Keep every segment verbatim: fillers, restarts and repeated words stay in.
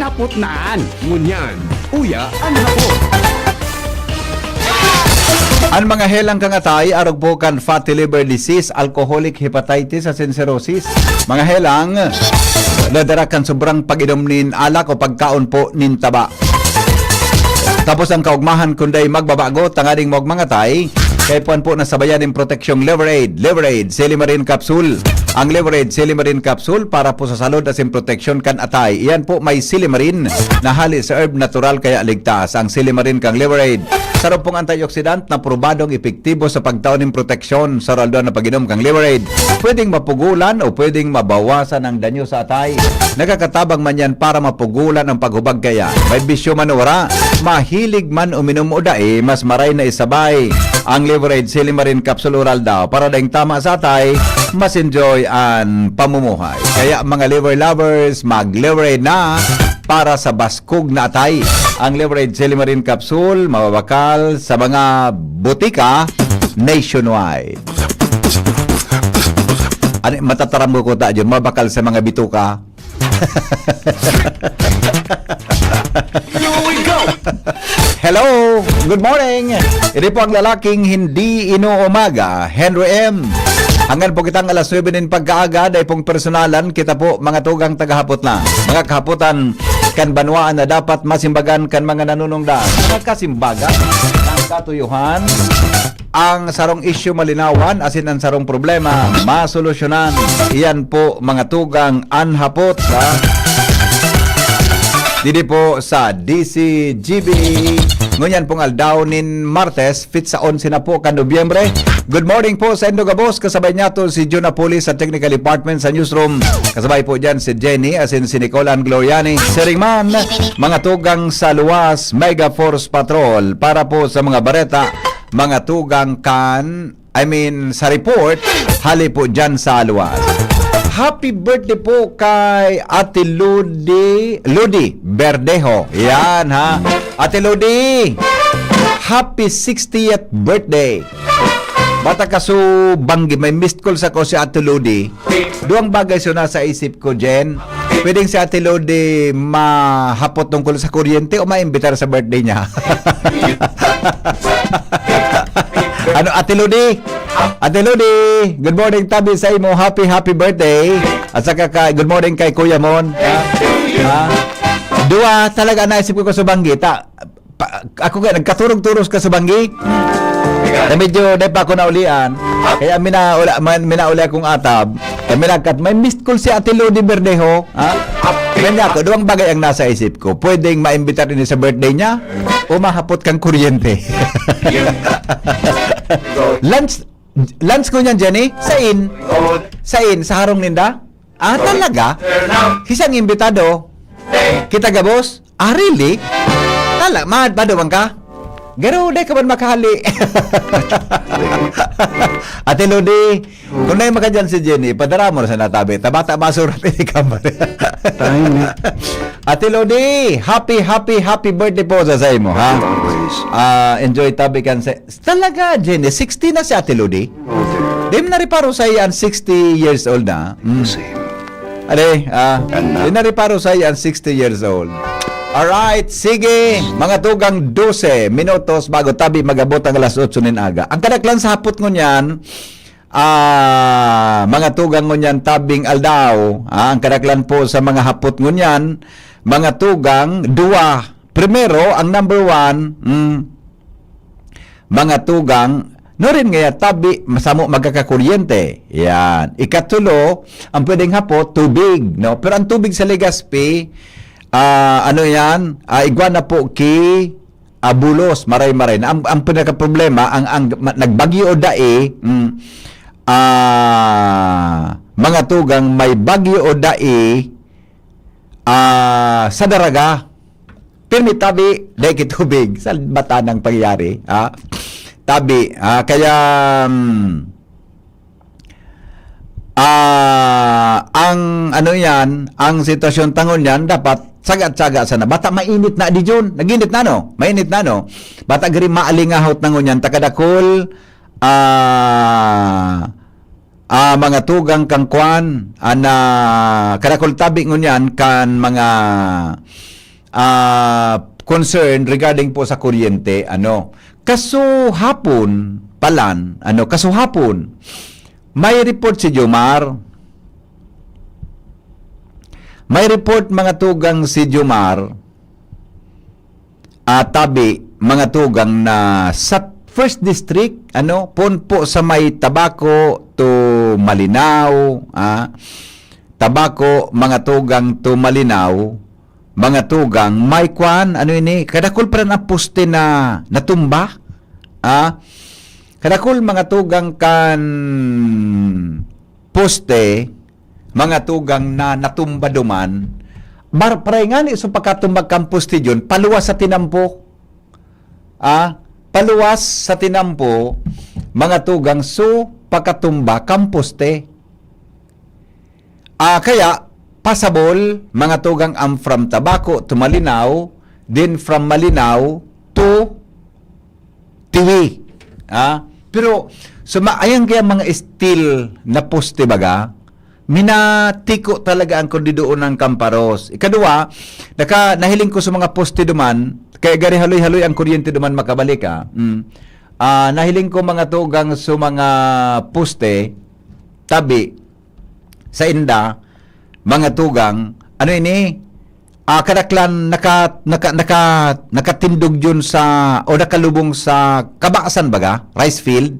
Hapot na an. Ngunyan, uya an hapot. An mga helang kan atay, arog po kan fatty liver disease, alcoholic hepatitis, asin cirrhosis. Mga helang, nadara kan sobrang pag-inom nin alak o pagkaon po nin taba. Tapos ang kaugmahan, kunday magbabago, tanganing maugmang atay, kaipuhan po na sabayan nin proteksyong Liver Aid, Liver Aid, Silimarin Capsule. Ang Liver Aid, Silimarin Capsule, para po sa salud asin proteksyon kan atay. Iyan po may silimarin na hali sa herb, natural kaya ligtas. Ang silimarin kang Liver Aid, sarong pong antioxidant na probadong epektibo sa pagtao nin proteksyon sa ralduan na pag-inom kang Liver Aid. Pwedeng mapugulan o pwedeng mabawasan ang danyo sa atay. Nakakatabang man yan para mapugulan ang paghubag kaya. May bisyo man o wara, mahilig man uminom o dai, mas maray na isabay ang Liver Aid Silimarin Capsule Oral daw para daing tama sa atay, mas enjoy an pamumuhay. Kaya mga liver lovers, mag-Liver Aid na para sa baskog na atay. Ang Liver Aid Silimarin Capsule, mababakal sa mga botika nationwide. Ano, matataram ko ta, Jun, mabakal sa mga bituka. Here we go! Hello! Good morning! Ini po ang lalaking hindi inuumaga, Henry M. Hanggan po kitang alas nuebe nin pagkaaga, dai pong personalan, kita po, mga tugang tagahapot na. Mga kahapotan kan banwaan na dapat masimbagan kan mga nanunungdan. Mga kasimbagan ng katuyuhan, ang sarong isyu malinawan, asin ang sarong problema masolusyonan. Iyan po, mga tugang, an hapot, ha? Didi po sa D C G B. Ngunyan pong aldaw nin Martes, fit sa onse na po kan Nobyembre. Good morning po sa indo gabos. Kasabay niyato si Jun Apoli sa Technical Department sa Newsroom. Kasabay po dyan si Jenny, asin si Nicole Ann Gloriani. Siring man, mga tugang sa luwas, Mega Force Patrol. Para po sa mga bareta, mga tugang kan, I mean, sa report, hali po dyan sa luwas. Happy birthday po kay Ate Ludi, Ludi Verdejo. Yan, ha. Ate Ludi, happy sixtieth birthday. Bata ka subanggi, may missed call sa ko si Ate Ludi. Duwang bagay so nasa isip ko, Jen. Pwedeng si Ate Lodi mahapot tungkol sa kuryente o maimbitar sa birthday niya? Ano, Ate Lodi? Ate Lodi, good morning, tabi sa imo. Happy, happy birthday. At saka ka, good morning kay Kuya Mon. Ha? Ha? Duwa, talaga naisip ko ka subanggi. Ta, pa, ako nga, nagkaturog-turos ka subanggi. Na medyo, dahil pa ako naulian. Kaya minaula, man, minauli akong atab. Kaya minakat, may missed call si Ate Lodi Verdejo. Ha? Kanya ako, duwang bagay ang nasa isip ko. Pwedeng maimbitar ini sa birthday niya o mahapot kang kuryente. Lunch, lunch ko niyan, Jenny? Sain? Sain? Sa harong ninda? Ah, talaga? Sisang imbitado? Kita gabos? Ah, really? Tala, mad, paduman ka? Garo, di ka man makahali. Ate Lodi, kung na yung makadyan si Jenny, padara mo na sa natabi. Tabata, masurat ini kamar. Time, eh. Ate Lodi, happy, happy, happy birthday po sa, sa imo, ha? Always. Ah, enjoy tabi kan sa, talaga, Jenny, sixty na si Ate Lodi? Okay. Di mo nariparo sa iyan, sixty years old na. Mm. Same. Ale, ah, And now? Di nariparo sa iyan, sixty years old. Alright, sige, mga tugang dose minutos bago tabi magabot ang alas otso nin aga. Ang kadaklan sa hapot ngunyan, ah, mga tugang ngunyan tabing aldaw, ah, ang kadaklan po sa mga hapot ngunyan, mga tugang, duwa. Primero, ang number one, mm, mga tugang, nurin ngaya tabi, masamo magkakakuryente. Yan. Ikatulo, ang pwedeng hapo, tubig, no? Pero ang tubig sa Legazpi, ah, ano yan? Ah, igwa na po ki, ah, bulos, maray-maray. Na ang, ang pinakaproblema, ang, ang ma-, nagbagyo o dai, mm, ah, mga tugang may bagyo o dai, ah, sa Daraga. Pirmi tabi, dai ki tubig. Sa bata nang pangyayari, ha? Tabi, ha? Kaya, mm, ah, ang ano yan, ang sitwasyon tangon yan, dapat saga-saga sana. Bata mainit na, di Jun? Naginit na, no? Mainit na, no? Bata gari maalingahot na ngunyan, takadakol, ah, ah, mga tugang kang kwan, ana, kadakol tabi ngunyan kan mga, ah, concern regarding po sa kuryente, ano. Kasuhapon, palan, ano, kasuhapon, may report si Jomar. May report, mga tugang, si Jomar, ah, tabi, mga tugang, na sa First District, ano, pon po sa may Tabaco to Malinao, ah, Tabaco, mga tugang, to Malinao, mga tugang, may kwan, ano ini, kadakol pa rin ang poste na natumba. Ah, kadakol, mga tugang, kan poste, mga tugang, na natumba duman. Bar-, paray ngani, so pagkatumba kan poste yun, paluwas sa tinampo. Ah, paluwas sa tinampo, mga tugang, so pagkatumba kan poste. Ah, kaya, pasabol, mga tugang, ang from Tabaco to Malinao, then from Malinao to Tiwi. Ah, pero, so, ma-, ayan kaya mga steel na poste baga, minatiko talaga ang kundi doon ng kamparos. Ikadua, naka-, nahiling ko sa mga poste duman, kaya gari haloy-haloy ang kuryente duman makabalik, ah. Mm. Ah, nahiling ko, mga tugang, sa mga poste, tabi, sa inda, mga tugang, ano ini? Ah, kadaklan naka-, naka-, naka-, nakatindog yun sa, o nakalubong sa kabasan baga, rice field.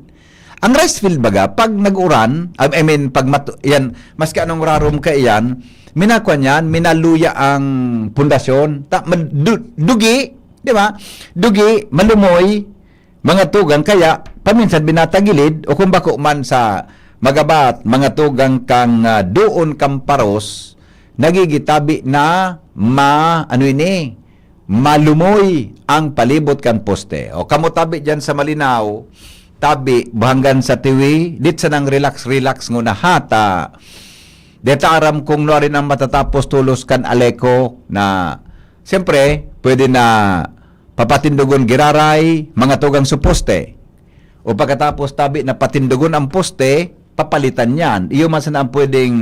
Ang rice field baga, pag nag-uran, I, I mean, pag matu-, yan, maski anong rarom ka iyan, minakwan yan, minaluya ang pundasyon. Ta-, mal-, du-, dugi, di ba? Dugi, malumoy, mga tugang, kaya paminsan binatagilid o kung bako man sa magabat, mga tugang, kang, ah, doon kamparos, nagigitabi na ma-, ano ini, malumoy ang palibot kan poste. O kamo tabi diyan sa Malinao, tabi hanggan sa Tiwi, dit sanang relax-relax nguna hata. Deta aram kung nuarin ang matatapos tulos kan Aleco na, siyempre, pwede na papatindogon giraray, mga tugang, sa poste. O pagkatapos tabi na patindogon ang poste, papalitan yan. Iyo man sana ang pwedeng,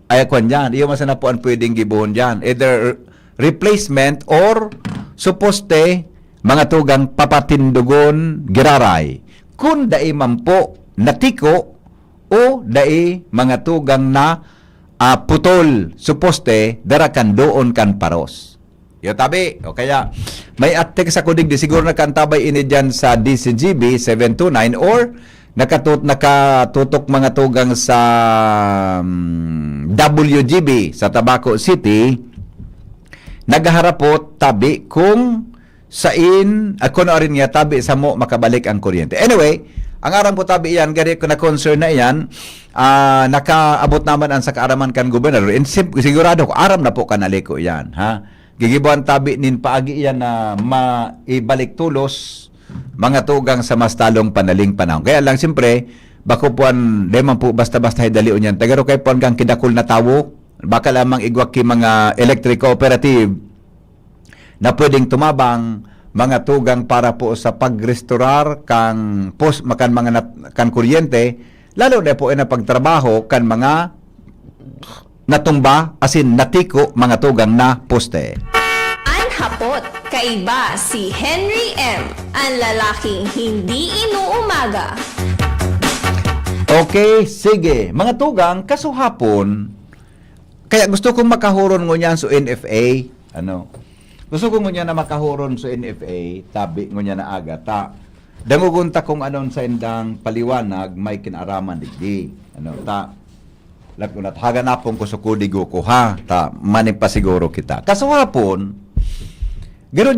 ay, kwan dyan. Iyo man sana po ang pwedeng gibohon dyan. Either replacement or sa poste, mga tugang, papatindogon giraray. Kung dai man po natiko o dai, mga tugang, na, ah, putol sa poste, dara kan doon kan paros. Yo, tabi. O kaya, may at text ako digdi, siguro nakaantabay ini diyan sa D C G B seven two nine or nakatut-, nakatutok, mga tugang, sa, mm, W G B sa Tabaco City. Naghaharapot tabi kung sain, ah, kung ano rin nga tabi samo makabalik ang kuryente. Anyway, ang aram ko tabi iyan, gari ko na concern na iyan, ah, nakaabot naman ang sa kaaraman kan gobernador. And sim-, sigurado ko, aram na po kan Aleco iyan, ha? Gigibuan tabi nin paagi iyan na maibalik tulos, mga tugang, sa mas talong panaling panahon. Kaya lang, siyempre, bako po an, di man po basta-basta hidalion yan. Tagaro kay po hanggang kidakul na tawo, baka lamang igwa ki mga electric cooperative na pwedeng tumabang, mga tugang, para po sa pagrestorar kang pos-, makan mga nat-, kan kuryente, lalo na po na pagtrabaho kan mga natumba, asin natiko, mga tugang, na poste. An hapot, kaiba si Henry M, an lalaking hindi inuumaga. Okay, sige. Mga tugang, kasuhapon, kaya gusto kong makahuron ngunyan sa N F A, ano, gusto ko ngunyan na makahuron sa N F A, tabi ngunyan na aga, ta, dangogon ta kung anon sa indang paliwanag may kinaaraman digdi. Ano, ta, lagunat, haganapon ko sa kudigo ko, ha? Ta, manipasiguro kita. Kasuhapon, garo,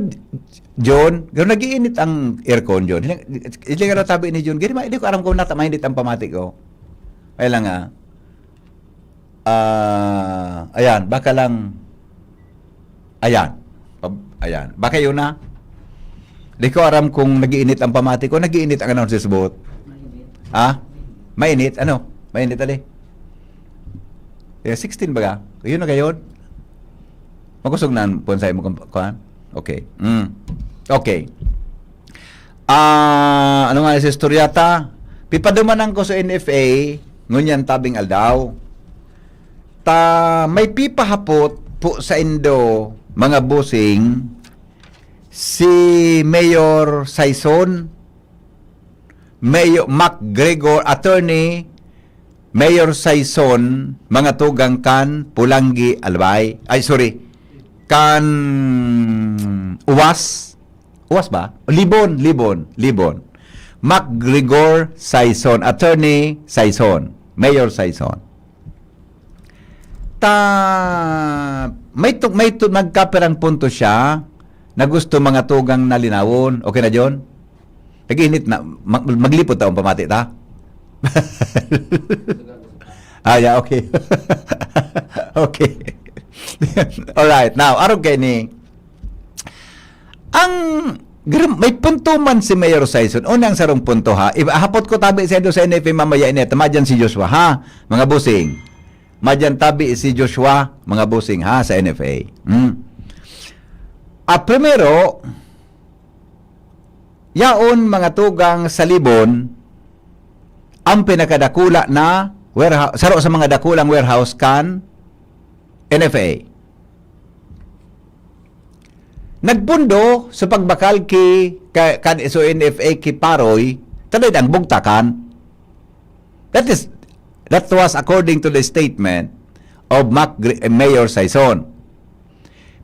John, garo nag-iinit ang aircon, John. Hindi nga tabi ni John, gari, ma-, hindi ko aram kung nata, mainit ang pamati ko. Kaya lang, ah, ah, ayan, baka lang, ayan. Pab-, ayan. Baka yun na. Di ko aram kung nag-iinit ang pamati ko. Nag-iinit ang announcer's booth. Ha? Mainit? Ano? Mainit, ali? Eh, sixteen baga? Yun na gayon? Makusog na ang punsay mo, kuan? Okay. Mm. Okay. Ah, ano nga sa istorya ta? Pipadumanan ko sa N F A, ngunyan tabing aldaw. Ta, may pipahapot po sa indo mga bossing, si Mayor Saison, Mayor MacGregor, Attorney Mayor Saison, mga tugang kan Polangui, Albay. Ay, sorry. Kan Uwas. Uwas ba? Libon, Libon, Libon. MacGregor Saison, Attorney Saison, Mayor Saison. Ta, may tu-, may tu-, nagkapirang punto siya na gusto mga tugang na linawon. Okay na, John? Nag-init na. Mag-, maglipod taon pamati ta? Ah, yeah, okay. Okay. Alright. Now, arog kay ni, ang gram-, may punto man si Mayor Saison. Una ang sarong punto, ha. Ihapot ko tabi sa indo sa N F A mamaya ini. Tama dyan si Joshua, ha? Mga bossing. Madyan tabi si Joshua, mga bossing, ha, sa N F A. Hmm. Ah, primero, yaon mga tugang sa Libon, ang pinakadakula na warehouse, saro sa mga dakulang warehouse kan N F A. Nagpundo sa pagbakal ki, ka, kan S O N F A ki Paroy, ta dai ang bugtakan. That is, that was according to the statement of Mac Gre-, Mayor Saison.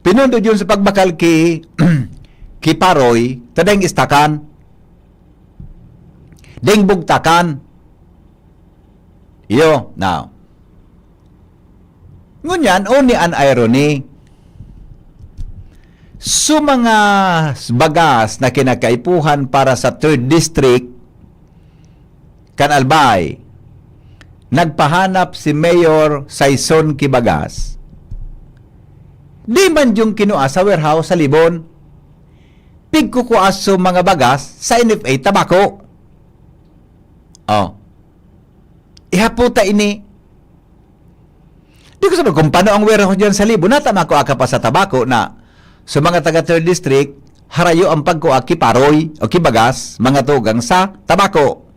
Pinundod yun sa pagbakal ki, ki Paroy, ta dai istakan. Dai bugtakan. Iyo, now. Ngunyan, only an irony. So, mga bagas na kinakaipuhan para sa third district, kan Albay, nagpahanap si Mayor Saison ki bagas. Di man yung kinua sa warehouse sa Libon. Pigkukua so mga bagas sa N F A Tabaco. Oh. Ihaputa ini. Di ko sabi kung paano ang warehouse dyan sa Libon. Nata makua ka pa sa Tabaco na sa mga taga third district, harayo ang pagkua ki Paroy o ki bagas, mga tugang sa Tabaco.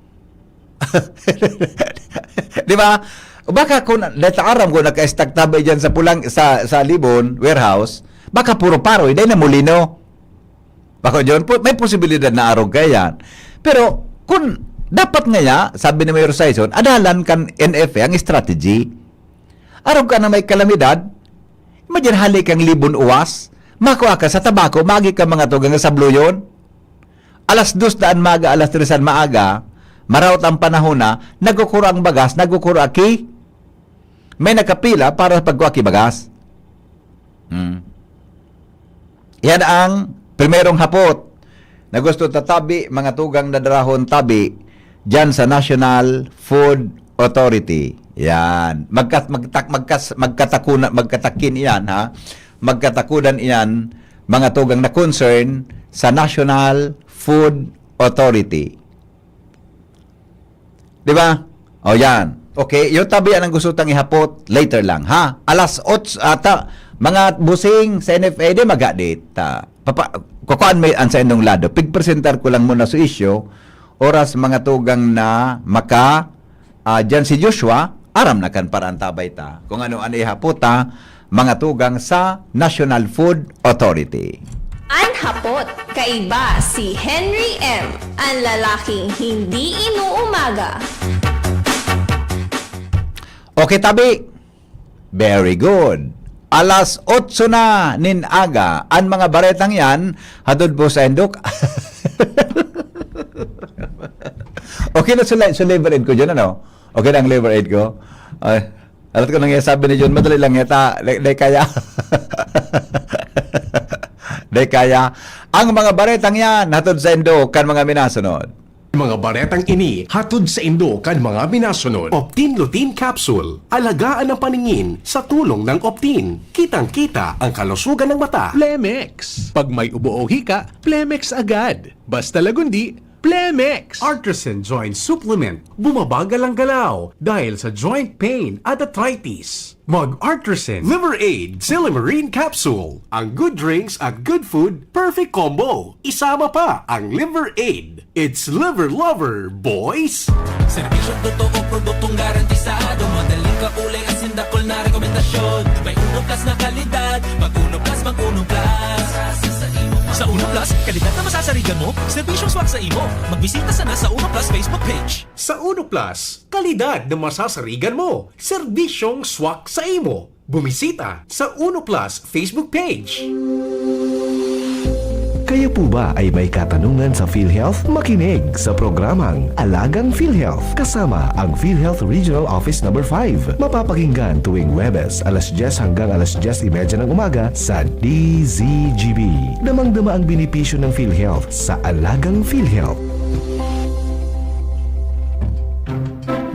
Di ba? O baka kung dahil aram ko naka-stack tabi dyan sa Pulang, sa, sa Libon warehouse, baka puro Paroy, dahil na Molino. Bako, John, po, may posibilidad na arog kaya yan. Pero, kung dapat ngaya, sabi ni Mayor Saison, adalan kan N F A ang strategy. Arog ka na may kalamidad, imagine hali kang Libon Uwas, makua ka sa Tabaco, magi ka mga tugang sa Bluyon. Alas dos daan maaga, alas tres an maaga, maraot ang panahon na, nagkukuro ang bagas, nagkukuro aki, may nakapila para sa pagkua ki bagas. Hmm. Yan ang primerong hapot na gusto tatabi, mga tugang na darahon tabi, dyan sa National Food Authority. Yan. Magka-, magtak-, magkas-, magkatakuna-, magkatakin iyan, ha? Magkatakudan iyan, mga tugang na concern sa National Food Authority. Di ba? O, yan. Okay, yung tabi yan ang gusto tang ihapot later lang, ha? Alas otso ata, mga busing sa N F A, di magadit. Ah, papa-, kukuan may an sa indong lado. Pigpresentar ko lang muna sa isyu. Oras mga tugang na maka, ah, dyan si Joshua, aram na kan paraan tabay ta. Kung ano an ihapot ta, mga tugang sa National Food Authority. An hapot, kaiba si Henry M, an lalaking hindi inuumaga. Okay, tabi. Very good. Alas otso na nin aga. An mga baretang yan, hatod po sa indok. Okay na sa li-, sa liver aid ko dyan, ano? Okay na ang liver aid ko? Ay, alam ko nang sabi ni John, madali lang yata. Di, di kaya. Di kaya. Ang mga baretang yan, hatod sa indo, kan mga minasunod. Mga baretang ini, hatod sa indo, kan mga minasunod. Optin Lutein Capsule. Alagaan ang paningin sa tulong ng Optin. Kitang-kita ang kalusugan ng mata. Plemex. Pag may ubo o hika, Plemex agad. Basta lagundi, Plemex! Artresin Joint Supplement. Bumabagal ang galaw dahil sa joint pain at arthritis. Mag-Artresin Liver Aid Silymarin Capsule. Ang good drinks at good food, perfect combo. Isama pa ang Liver Aid. It's Liver Lover, boys! Serbisyong totoo, produktong garantisado. Madaling kaulay, asin dakul na rekomendasyon. May Uno Plus na kalidad. Mag Uno Plus, mag Uno Plus. Kalidad na masasarigan mo, serbisyong swak sa imo. Magbisita sana sa Uno Plus Facebook page. Sa Uno Plus, kalidad na masasarigan mo, serbisyong swak sa imo. Bumisita sa Uno Plus Facebook page. Kayo po ba ay may katanungan sa PhilHealth? Makinig sa programang Alagang PhilHealth kasama ang PhilHealth Regional Office Number five. Mapapakinggan tuwing Huwebes, alas dyes hanggang alas dyes y media ng umaga sa D Z G B. Damang-dama ang benepisyo ng PhilHealth sa Alagang PhilHealth.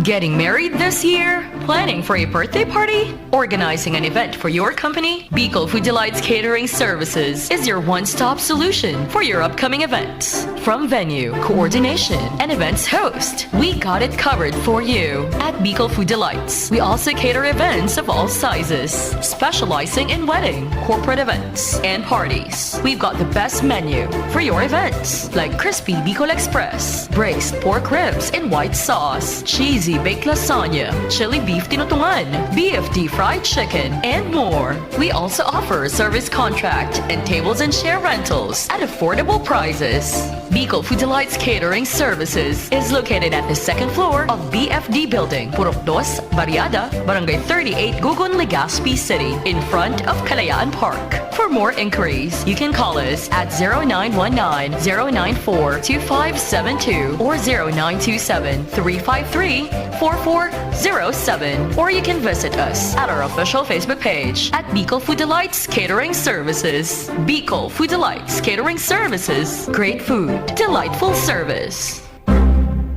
Getting married this year? Planning for a birthday party? Organizing an event for your company? Bicol Food Delights Catering Services is your one-stop solution for your upcoming events. From venue, coordination, and events host, we got it covered for you. At Bicol Food Delights, we also cater events of all sizes, specializing in wedding, corporate events, and parties. We've got the best menu for your events, like crispy Bicol Express, braised pork ribs in white sauce, cheesy baked lasagna, chili beef tinutungan, B F D fried chicken, and more. We also offer service contract and tables and chair rentals at affordable prices. Bicol Food Delights Catering Services is located at the second floor of B F D Building, Purok Dos, Barriada, Barangay thirty-eight, Gugun, Legazpi City, in front of Kalayaan Park. For more inquiries, you can call us at zero nine one nine, zero nine four, two five seven two or zero nine two seven, three five three, four four zero seven, or you can visit us at our official Facebook page at Bicol Food Delights Catering Services. Bicol Food Delights Catering Services. Great food, delightful service.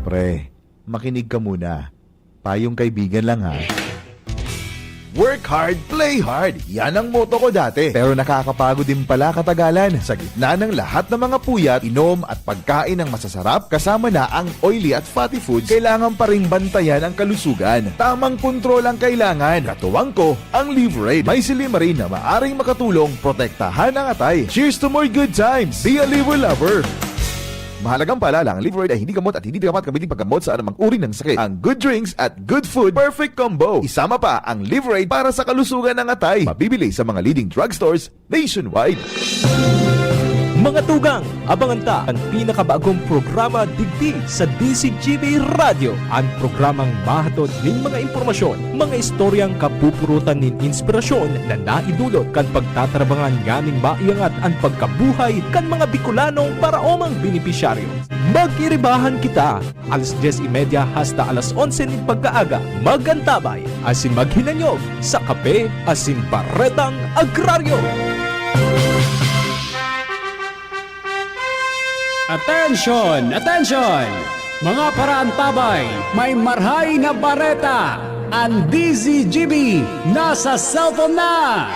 Pre, makinig ka muna. Payong kaibigan lang ha. Work hard, play hard. Yan ang motto ko dati. Pero nakakapagod din pala katagalan. Sa gitna ng lahat ng mga puyat, inom at pagkain ng masasarap, kasama na ang oily at fatty foods, kailangan pa ring bantayan ang kalusugan. Tamang kontrol ang kailangan. Katuwang ko, ang Livraid. May silymarin na maaring makatulong protektahan ang atay. Cheers to more good times! Be a Livra lover! Mahalagang paalala, ang Livraid ay hindi gamot at hindi dapat gamitin paggamot sa anumang uri ng sakit. Ang good drinks at good food, perfect combo. Isama pa ang Livraid para sa kalusugan ng atay. Mabibili sa mga leading drugstores nationwide. Mga tugang, abangan ta an pinakabagong programa digdi sa D Z G B Radyo, an programang mahatod nin mga impormasyon, mga istoryang kapupurutan nin inspirasyon na naidulot kan pagtatarabangan nganing maiangat an pagkabuhay kan mga Bicolanong paraomang benepisyaryo. Mag-iribahan kita! Alas dyes y media hasta alas onse nin pagkaaga, mag-antabay asin maghinanyog sa Kape asin Baretang Agraryo. Attention! Attention! Mga paraantabay, may marhay na bareta! Ang D Z G B nasa cellphone na!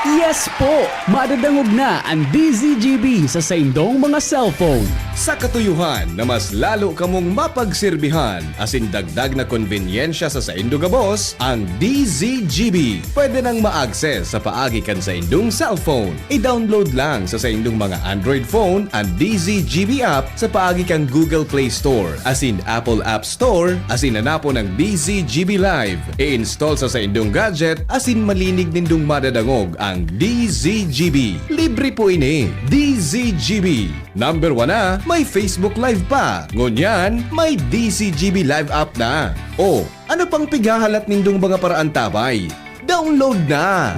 Yes po! Madadangog na ang D Z G B sa saindong mga cellphone. Sa katuyuhan na mas lalo kamong mapagsirbihan asin dagdag na konbenyensya sa saindo gabos, ang D Z G B pwede nang ma-access sa paagi kan saindong cellphone. I-download lang sa saindong mga Android phone ang D Z G B app sa paagi kan Google Play Store asin Apple App Store asin hanapon ang D Z G B Live. I-install sa saindong gadget asin malinig nindong madadangog ang D Z G B. Libre po ini. D Z G B. Number one na, may Facebook Live pa. Ngunyan, may D Z G B Live app na. O, ano pang pighahalat nindong mga paraantabay? Download na!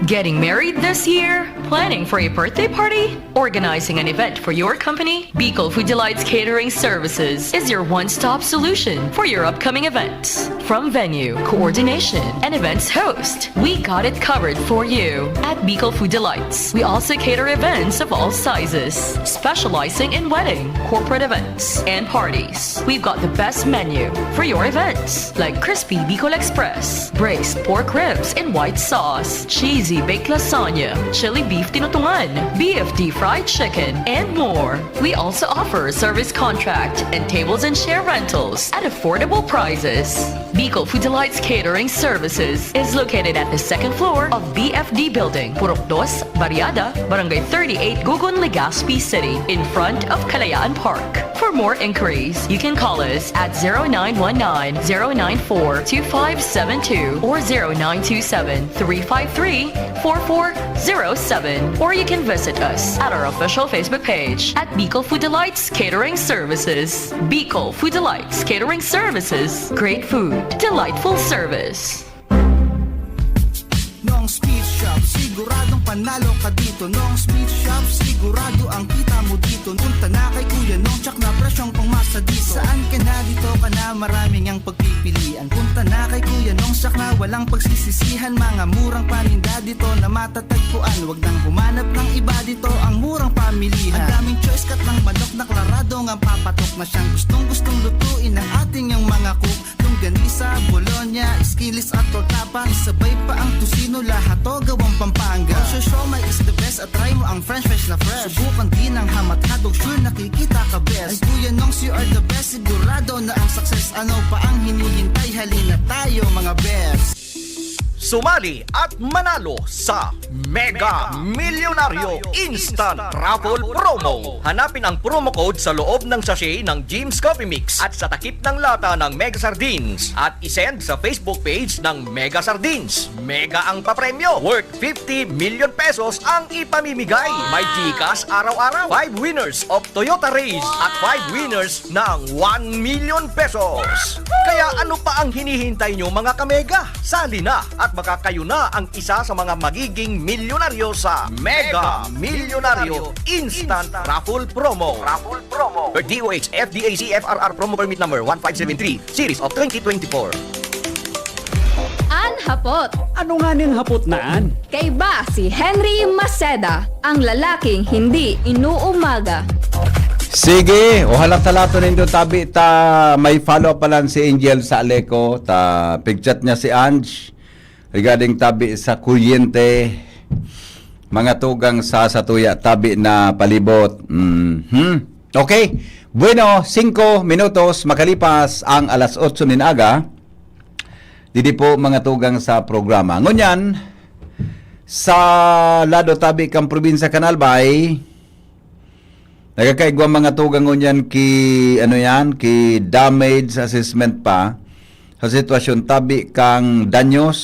Getting married this year? Planning for a birthday party? Organizing an event for your company? Bicol Food Delights Catering Services is your one-stop solution for your upcoming events. From venue, coordination, and events host, we got it covered for you. At Bicol Food Delights, we also cater events of all sizes, specializing in wedding, corporate events, and parties. We've got the best menu for your events, like crispy Bicol Express, braised pork ribs in white sauce, cheesy baked lasagna, chili beef tinutungan, B F D fried chicken, and more. We also offer service contract and tables and chair rentals at affordable prices. Bicol Food Delights Catering Services is located at the second floor of B F D Building, Purok Dos, Barriada, Barangay thirty-eight, Gugun, Legazpi City, in front of Kalayaan Park. For more inquiries, you can call us at zero nine one nine, zero nine four, two five seven two or zero nine two seven, three five three, four four zero seven, or you can visit us at our official Facebook page at Bicol Food Delights Catering Services. Bicol Food Delights Catering Services. Great food, delightful service. Nong Speed Shop, siguradong panalo ka dito. Nong Speed Shop, sigurado ang kita mo dito. Punta na kay Kuya Nong, tsak na presyong pangmasa dito. Saan ka na, dito ka na, maraming ang pagpipilian. Punta na kay Kuya Nong, tsak na walang pagsisisihan. Mga murang paninda dito na matatagpuan. Wag nang humanap ng iba, dito ang murang pamilihan. Ang daming choice, cut ng manok na klarado nga papatok na siyang gustong-gustong lutuin ng ating yang mga cook. Longganisa, bologna, skinless at tortapa. Isabay pa ang tocino, lahat to gawang Pampanga. Ang siomai is the best at try mo ang french fries na fresh. Subukan din ang hamat hotdog, sure nakikita ka best. Ay Kuya Nongs, you are the best, sigurado na ang success. Ano pa ang hinihintay? Halina tayo mga best. Sumali at manalo sa Mega Milyonaryo Instant Raffle Promo. Hanapin ang promo code sa loob ng sachet ng Jim's Coffee Mix at sa takip ng lata ng Mega Sardines at isend sa Facebook page ng Mega Sardines. Mega ang papremyo, worth fifty million pesos ang ipamimigay. May GCash araw-araw. Five winners of Toyota Rays at five winners ng one million pesos. Kaya ano pa ang hinihintay nyo, mga kamega? Sali na at baka kayo na ang isa sa mga magiging milyonaryo sa Mega Milyonaryo Instant Raffle Promo. Raffle Promo. Per DOH, FDAC, FRR Promo Permit Number one five seven three, Series of twenty twenty-four. An hapot. Ano nganing hapot na an? Kaiba si Henry Maceda, ang lalaking hindi inuumaga. Sige, o halat-halaton nindo tabi ta may follow up pa lang si Angel sa Aleco, ta pigchat niya si Ange regarding tabi sa kuryente, mga tugang sa satuya tabi na palibot. Mhm. Okay. Bueno, singko minutos makalipas ang alas otso nin aga. Didi po mga tugang sa programa. Ngunyan, sa lado tabi kan probinsya kan Albay, nagkakaigwa mga tugang ngunyan ki, ano yan, ki damage assessment pa sa sitwasyon tabi kang danyos,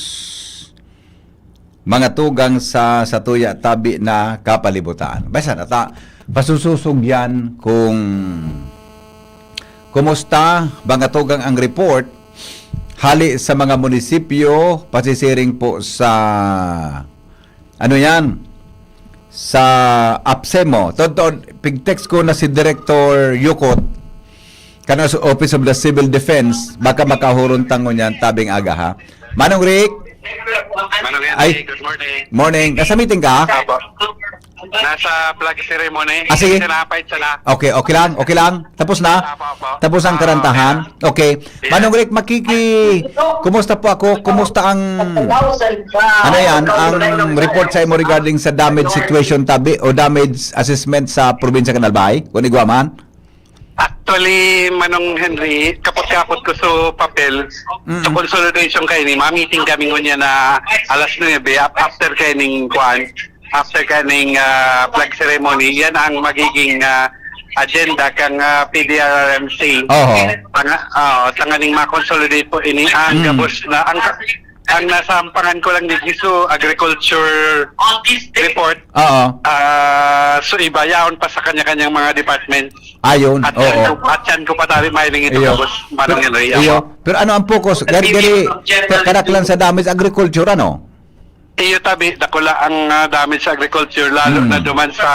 mga tugang sa satuya tabi na kapalibutan. Basta nata, pasusog yan kung kumusta, mga tugang, ang report hali sa mga munisipyo, pasisiring po sa, ano yan, sa APSEMO. Totoo, pig-text ko na si Director Yukot, kana sa Office of the Civil Defense, baka makahuron tango niyan, tabing aga ha. Manong Rick? Manong Henry, Ay. Good morning. Morning. Nasa meeting ka? Apo. Nasa flag ceremony. Ah, sige. Sinapay sila. Okay, okay lang, okay lang. Tapos na? Apo, apo. Tapos ang Ah, karantahan? Okay. Yes. Manong Rick, makiki... Kumusta po ako? Kumusta ang... Ano yan? Ang report sa imo regarding sa damage situation tabi o damage assessment sa probinsya kan Albay? Kung igwa man? Actually, Manong Henry, kapot-kapot ko sa papel, Mm. sa consolidation kaini, ma-meeting kami ngunyan na alas nuebe, ap- after kaining kuan, after kaining ah, flag ceremony, yan ang magiging ah, agenda kang ah, P D R R M C. Oho. Tanga, oh, tanganing ma-consolidate po ini ang Mm. gabos na ang ang nasampangan ko lang dito so agriculture report. Oo. Ah, so iba yaon pa sa kanya-kanyang mga department. Ayun. At yan Oo. ko, at yan ko pa tabi mahiling ito Iyo. gabos, Manong Henry. Iyo. Pero ano ang focus? Gari, gari, kadaklan sa damage agriculture, ano? Iyo tabi, dakula ang ah, damage sa agriculture, lalo Mm. na duman sa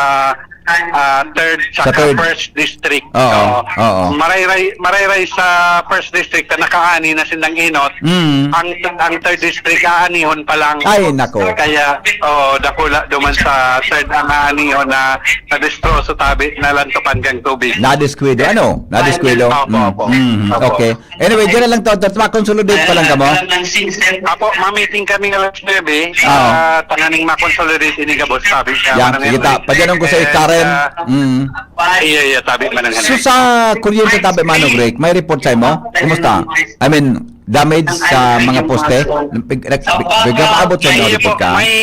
ah, third Sa sa third. first district. Oo, So, oo. Marayray, marayray sa first district na nakaani na sindang inot. Mm. Ang ang third district aanihon pa lang. Ay, nako. Kaya oh, dakula duman sa third ang aanihon na na-destroso tabi na lantupan kang tubig. Nadiskuido, ano? Nadiskuido? Opo, opo. Mm, Opo. Okay. Anyway, dyan na lang to. Tat-, ma-consolidate pa lang kamo? Apo, ma-meeting kami alas nuebe. Oo. Ah, tanganing ma-consolidate ini gabos, sabi siya. Yan, Manang sige ta. Henry. Padyanon ko sa Eh, Karen. ah, Mm. Iya, iya, tabi, Manang Henry. So sa kuryente tabi, Manong Rick, may report sa imo? Kumusta? I mean, damage sa mga poste? Nag-, nag-, nagpaabot sa inyo, May, lipot ka? may,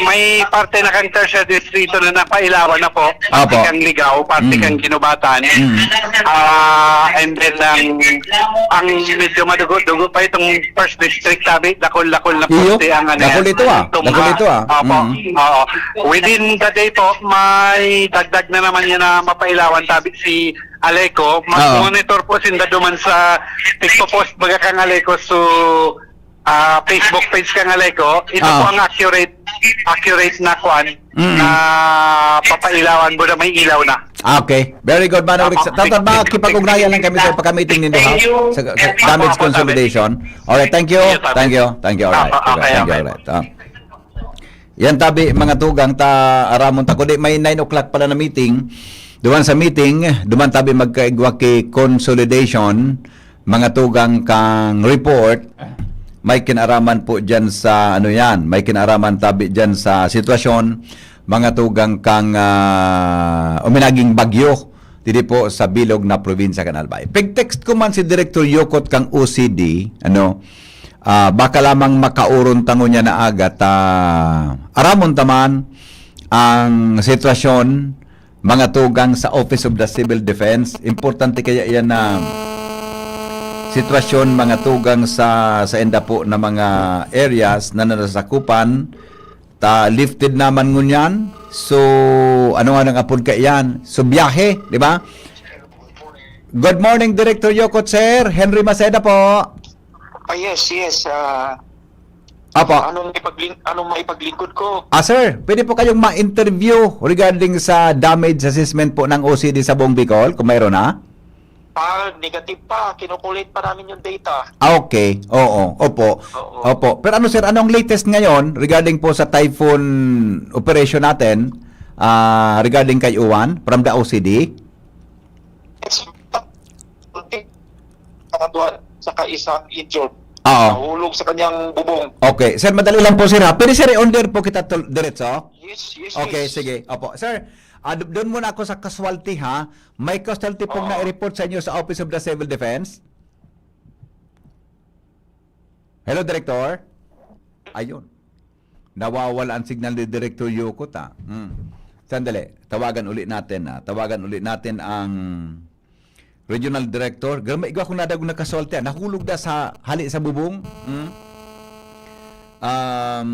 may parte na kan tercer distrito na napailawan na po. Parte Apo. kang Ligao, parte Mm. kang Kinubatan. Mm. Ah, and then, ang, ang medyo madugo-dugo pa itong first district, sabi, dakul-dakul na Iyo, poste ang ano dakul yan, ito, ah. tumba. Dakul ito, ah. Opo, Mm. oo. Within the day po, may dagdag na naman yan na mapailawan, sabi si Aleco. Oo. Mag-monitor po sinda duman sa tigpo-post baga kang Aleco. So, ah, Facebook page kang Aleco. Ito Oo. po ang accurate, accurate na kwan Mm. na papailawan mo na may ilaw na. Ah, okay. Very good, Manong Rick. Apo. Sa, tawag ba, kipag-ugnayan lang kami sa pagka-meeting nindo, ha? Thank you. Sa, sa Yes, damage apo, apo, consolidation. Alright, thank you. Yes, apo. Thank you. Thank you. Alright. Apo, okay, Thank you. okay. Alright. Ah. Yan tabi, mga tugang, ta aramon ta. Kundi may nine o'clock pala na meeting. Duman sa meeting, duman tabi magkaigwa ki consolidation, mga tugang, kang report. May kinaraman po dyan sa, ano yan, may kinaraman tabi dyan sa sitwasyon, mga tugang, kang, ah, uminaging bagyo didi po sa bilog na probinsya kan Albay. Pag-text ko man si Director Yokot kang O C D, ano, ah, baka lamang makauron tango niya na aga, ta aramon ta man ang sitwasyon, mga tugang, sa Office of the Civil Defense. Importante kaya yan na sitwasyon, mga tugang, sa, sa enda po na mga areas na nasasakupan. Ta lifted naman ngunyan. So, ano nga nang apod ka iyan? So, biyahe, di ba? Good morning, Director Yokot, sir. Henry Maceda po. Ah, yes, yes. Ah, Apo. Anong ipagling-, anong maipaglingkod ko? Ah, sir, pwede po kayong ma-interview regarding sa damage assessment po ng O C D sa buong Bicol, kung mayroon na? Ah, negative pa. Kinukulit pa namin yung data. Ah, okay. Oo. Opo. Oo. Opo. Pero ano, sir, anong latest ngayon regarding po sa typhoon operation natin, ah, regarding kay Uwan from the O C D? It's, saka isang injured. Oo. Nahulog sa kanyang bubong. Okay. Sir, madali lang po, sir, ha? Pwede, sir, i-on-air po kita tol-, diretso? Yes, yes, Okay, yes. sige. Opo. Sir, ah, d-, doon muna ako sa casualty, ha? May casualty pong Oo. nai-report sa inyo sa Office of the Civil Defense? Hello, Director? Ayun. Nawawala ang signal ni Director Yokot, ah. Hmm. Sandali, tawagan uli natin, ah. Tawagan uli natin ang Regional Director. Grabe, igwa akong nadagong nakasulti, ah. Nahulog na sa hali sa bubong. Hmm? Um,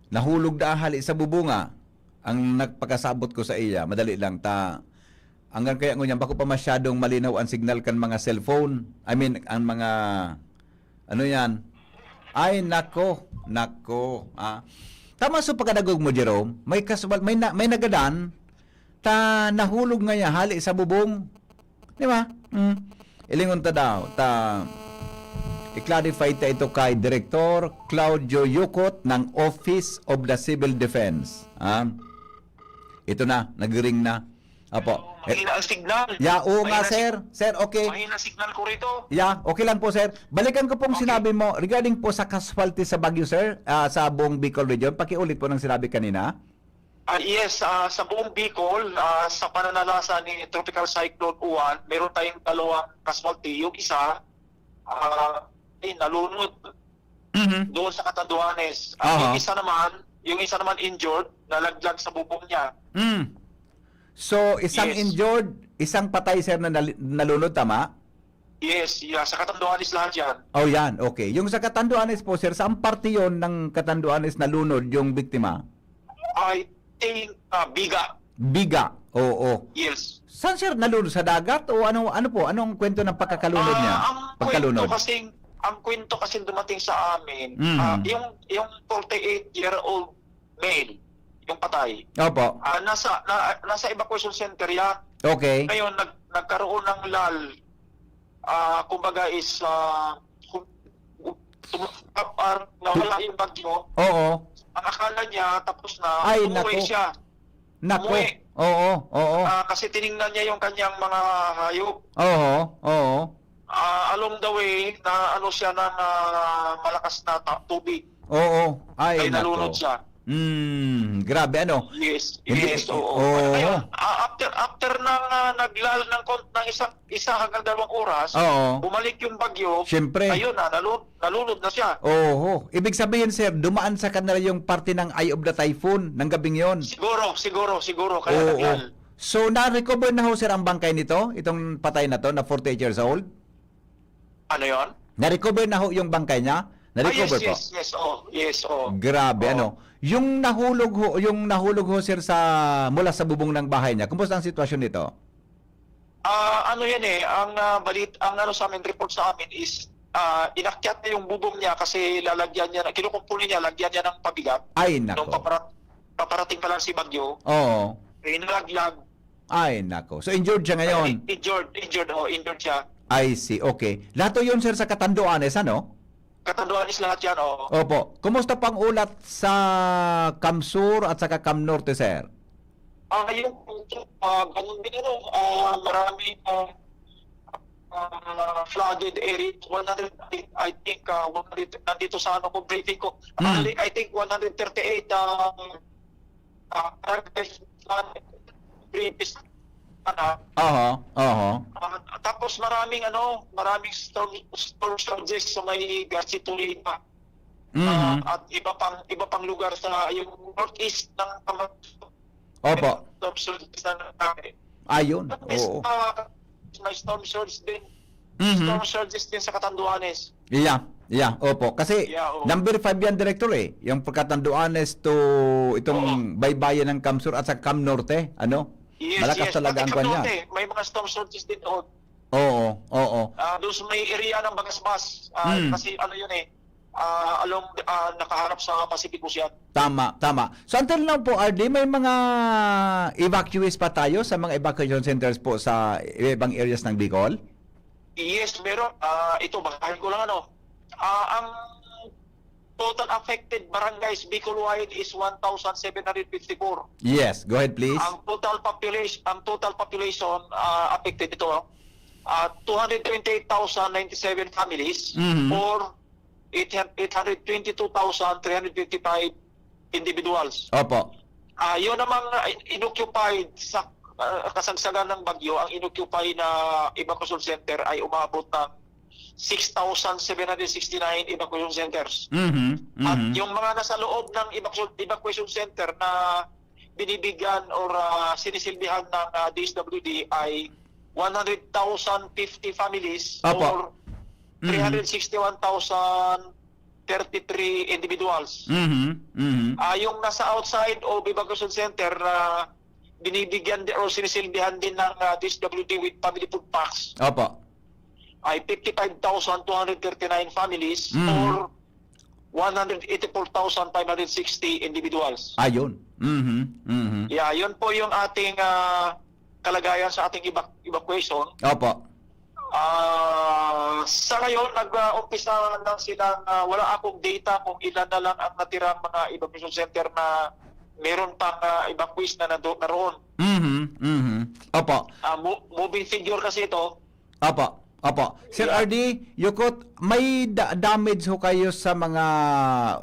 nahulog na hali sa bubong, ah. Ang nagpakasabot ko sa iya, madali lang, ta, hanggang kaya ngunyan, bako pa masyadong malinaw ang signal kan mga cellphone. I mean, ang mga, ano yan? Ay, nako, nako, ah. Tama sa pagkadagog mo, Jerome, may kaswal-, may na-, may nagadan, ta nahulog nga niya, hali sa bubong. Di ba? Mm. Ilingon ta daw, ta, i-clarify ta ito kay Director Claudio Yukot ng Office of the Civil Defense. Ah, ito na, nag-ring na. Apo. Mahina ang signal. Ya, oo Mahina nga, sig- sir. Sir, okay. Mahina signal ko rito. Ya, okay lang po, sir. Balikan ko pong Okay. sinabi mo regarding po sa casualty sa bagyo, sir, ah, sa buong Bicol Region. Pakiulit po ng sinabi kanina. Ah, yes, ah, sa buong Bicol, ah, sa pananalasa ni Tropical Cyclone Uwan, meron tayong dalawang casualty. Yung isa, ah, ay, nalunod Mhm. doon sa Catanduanes. At Aha. yung isa naman, yung isa naman injured, nalaglag sa bubong niya. Mm. So, isang Yes. injured, isang patay, sir, na nali-, nalunod, tama? Yes, yeah, sa Catanduanes lahat yan. Oh, yan. Okay. Yung sa Catanduanes po, sir, saan parte yon ng Catanduanes nalunod yung biktima? I think, ah, Biga. Biga, oo. Yes. Saan, sir, nalunod? Sa dagat o ano, ano po? Anong kwento ng pagkakalunod niya? Ah, ang Pagkalunod? kwento kasing, ang kwento kasing dumating sa amin, Mm. ah, yung, yung forty-eight-year-old male, yung patay. Opo. Ah, nasa, na, nasa evacuation center yan. Okay. Ngayon, nag-, nagkaroon ng lull. Ah, kumbaga is, ah, kum-, tum-, ah, nawala yung bagyo. Oo. Ang akala niya, tapos na, Ay, umuwi naku. siya. Naku. Umuwi. Oo, oo. Ah, kasi tiningnan niya yung kanyang mga hayop. Oo, oo. Ah, along the way, na ano siya ng, ah, malakas na ta-, tubig. Oo. Ay, Ay, nalunod naku. siya. Hmm, grabe ano? Yes, Hindi, yes, oo. oo. Ayun, ah, after after ng ah, naglal ng kon- ng isang isa hanggang dalawang oras, Oo. bumalik yung bagyo. Siyempre. Ayun na, nalun- nalunod na siya. Oho. Ibig sabihin, sir, dumaan sa kanila yung parte ng eye of the typhoon ng gabing yon. Siguro, siguro, siguro kaya Oo. naglal. So, na-recover na ho, sir, ang bangkay nito? Itong patay na to, na forty-eight years old? Ano 'yon? Na-recover na ho yung bangkay niya? Ah, yes, Na-recover po? yes, yes, oh, yes, oh. Grabe, Oh. ano? Yung nahulog ho, yung nahulog ho, sir, sa, mula sa bubong ng bahay niya, kumusta ang sitwasyon nito? Ah, ano 'yan eh, ang ah, balit, ang ano sa amin, report sa amin is ah, inakyat niya yung bubong niya kasi lalagyan niya, kinukumpuni niya, lagyan niya ng pabigat. Ay, Nung nako. papara- paparating pa lang si Bagyo, Oo. eh, nalaglag, Ay, nako. So, injured siya ngayon? injured, injured, oh, injured siya. I see. Okay. Lahat to yun, sir, sa Catanduanes, ano? Catanduanes lahat 'yan, oh. Opo. Kumusta pang ulat sa Cam Sur at saka Cam Norte, sir? Ah, yung ah, ganun din ano, ah, marami ah, ah, flooded area, one hundred, I, I think ah, one hundred, nandito sa ano ko, briefing ko, Mm. I think one hundred thirty-eight ah, ah, barangay flooded, previous ah, Oho, oho. ah, tapos maraming ano, maraming storm, storm surges sa may Garcitolina Mhm. at iba pang iba pang lugar sa yung northeast ng Camarines. Opo. Storm surges na nangyari. Ayun. At least, Oo. ah, may storm surge din. Mhm. Storm surges din sa Catanduanes. Yeah, yeah, opo. Kasi Yeah, oo. number five yan, Director, eh. Yung Catanduanes to itong Oo. baybayan ng Cam Sur at sa Cam Norte, ano? Yes, Malakas yes. talaga Pati ang kwan niya. Cavite, may mga storm surges din doon. Oo, oo. Ah, doon sa may area ng Bagasbas. Ah, Hmm. Kasi ano yun eh, ah, along, ah, nakaharap sa Pacific Ocean. Tama, tama. So until now po, R D, may mga evacuees pa tayo sa mga evacuation centers po sa ibang areas ng Bicol? Yes, meron. Ah, ito, basahin ko lang ano. Ah, ang total affected barangays Bicol-wide is one thousand seven hundred fifty-four. Yes, go ahead please. Ang total population, ang total population ah, affected ito, ah, two hundred twenty-eight thousand ninety-seven families Mhm. or eight hundred twenty-two thousand three hundred fifty-five individuals. Opo. Ah, yun namang ah, inoccupied sa ah, kasagsagan ng bagyo, ang inoccupy na evacuation center ay umabot ng six thousand seven hundred sixty-nine evacuation centers. Mhm. At Mhm. yung mga nasa loob ng evacuation, evacuation center na binibigyan or ah, sinisilbihan ng ah, D S W D ay one hundred thousand fifty families Opo. or Mhm. three hundred sixty-one thousand thirty-three individuals. Mhm. Mhm. Ah, yung nasa outside of evacuation center na binibigyan di- o sinisilbihan din ng ah, D S W D with family food packs Opo. ay fifty-five thousand two hundred thirty-nine families Mhm. or one hundred eighty-four thousand five hundred sixty individuals. Ayun. Mhm. Mhm. Yeah, yun po yung ating ah, kalagayan sa ating evac- evacuation. Opo. Ah, sa ngayon, nag-umpisa lang silang, ah, wala akong data kung ilan na lang ang natirang mga evacuation center na meron pang ah, evacuees na nado- naroon. Mhm. Mhm. Opo. Ah, mo- moving figure kasi ito. Opo. Opo. Sir Yeah. R D, Yukot, may da- damage ho kayo sa mga,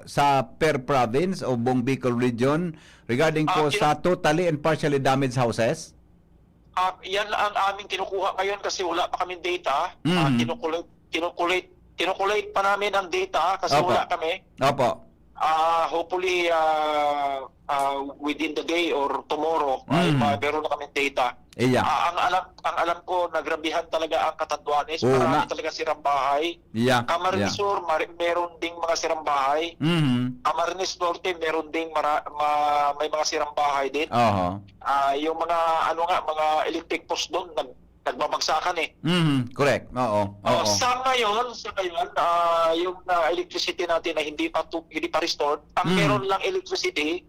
sa per province o buong Bicol region regarding po Ah, sa totally and partially damaged houses? Ah, yan ang aming kinukuha ngayon kasi wala pa kaming data. Ah, Mm. kinukulate, kinukulate, kinukulate pa namin ang data kasi Opo. wala kami. Opo. Ah, hopefully ah, ah, within the day or tomorrow ay Mm. ma- meron na kaming data. Iya. Ah, ang alam ang alam ko nagrabihan talaga ang Catanduanes, Oo marami nga. talaga sirang bahay. Iya. Camarines Iya. Sur, mari- meron ding mga sirang bahay. Mhm. Camarines Norte, meron ding mara- ma- may mga sirang bahay din. Oho. Ah, yung mga ano nga, mga electric post doon nag nagbabagsakan eh. Mhm. Correct. Oo. Oh, Oo. sa ngayon, sa ngayon, ah, yung ah, electricity natin na hindi pa tu- hindi pa restored, ang Mm. meron lang electricity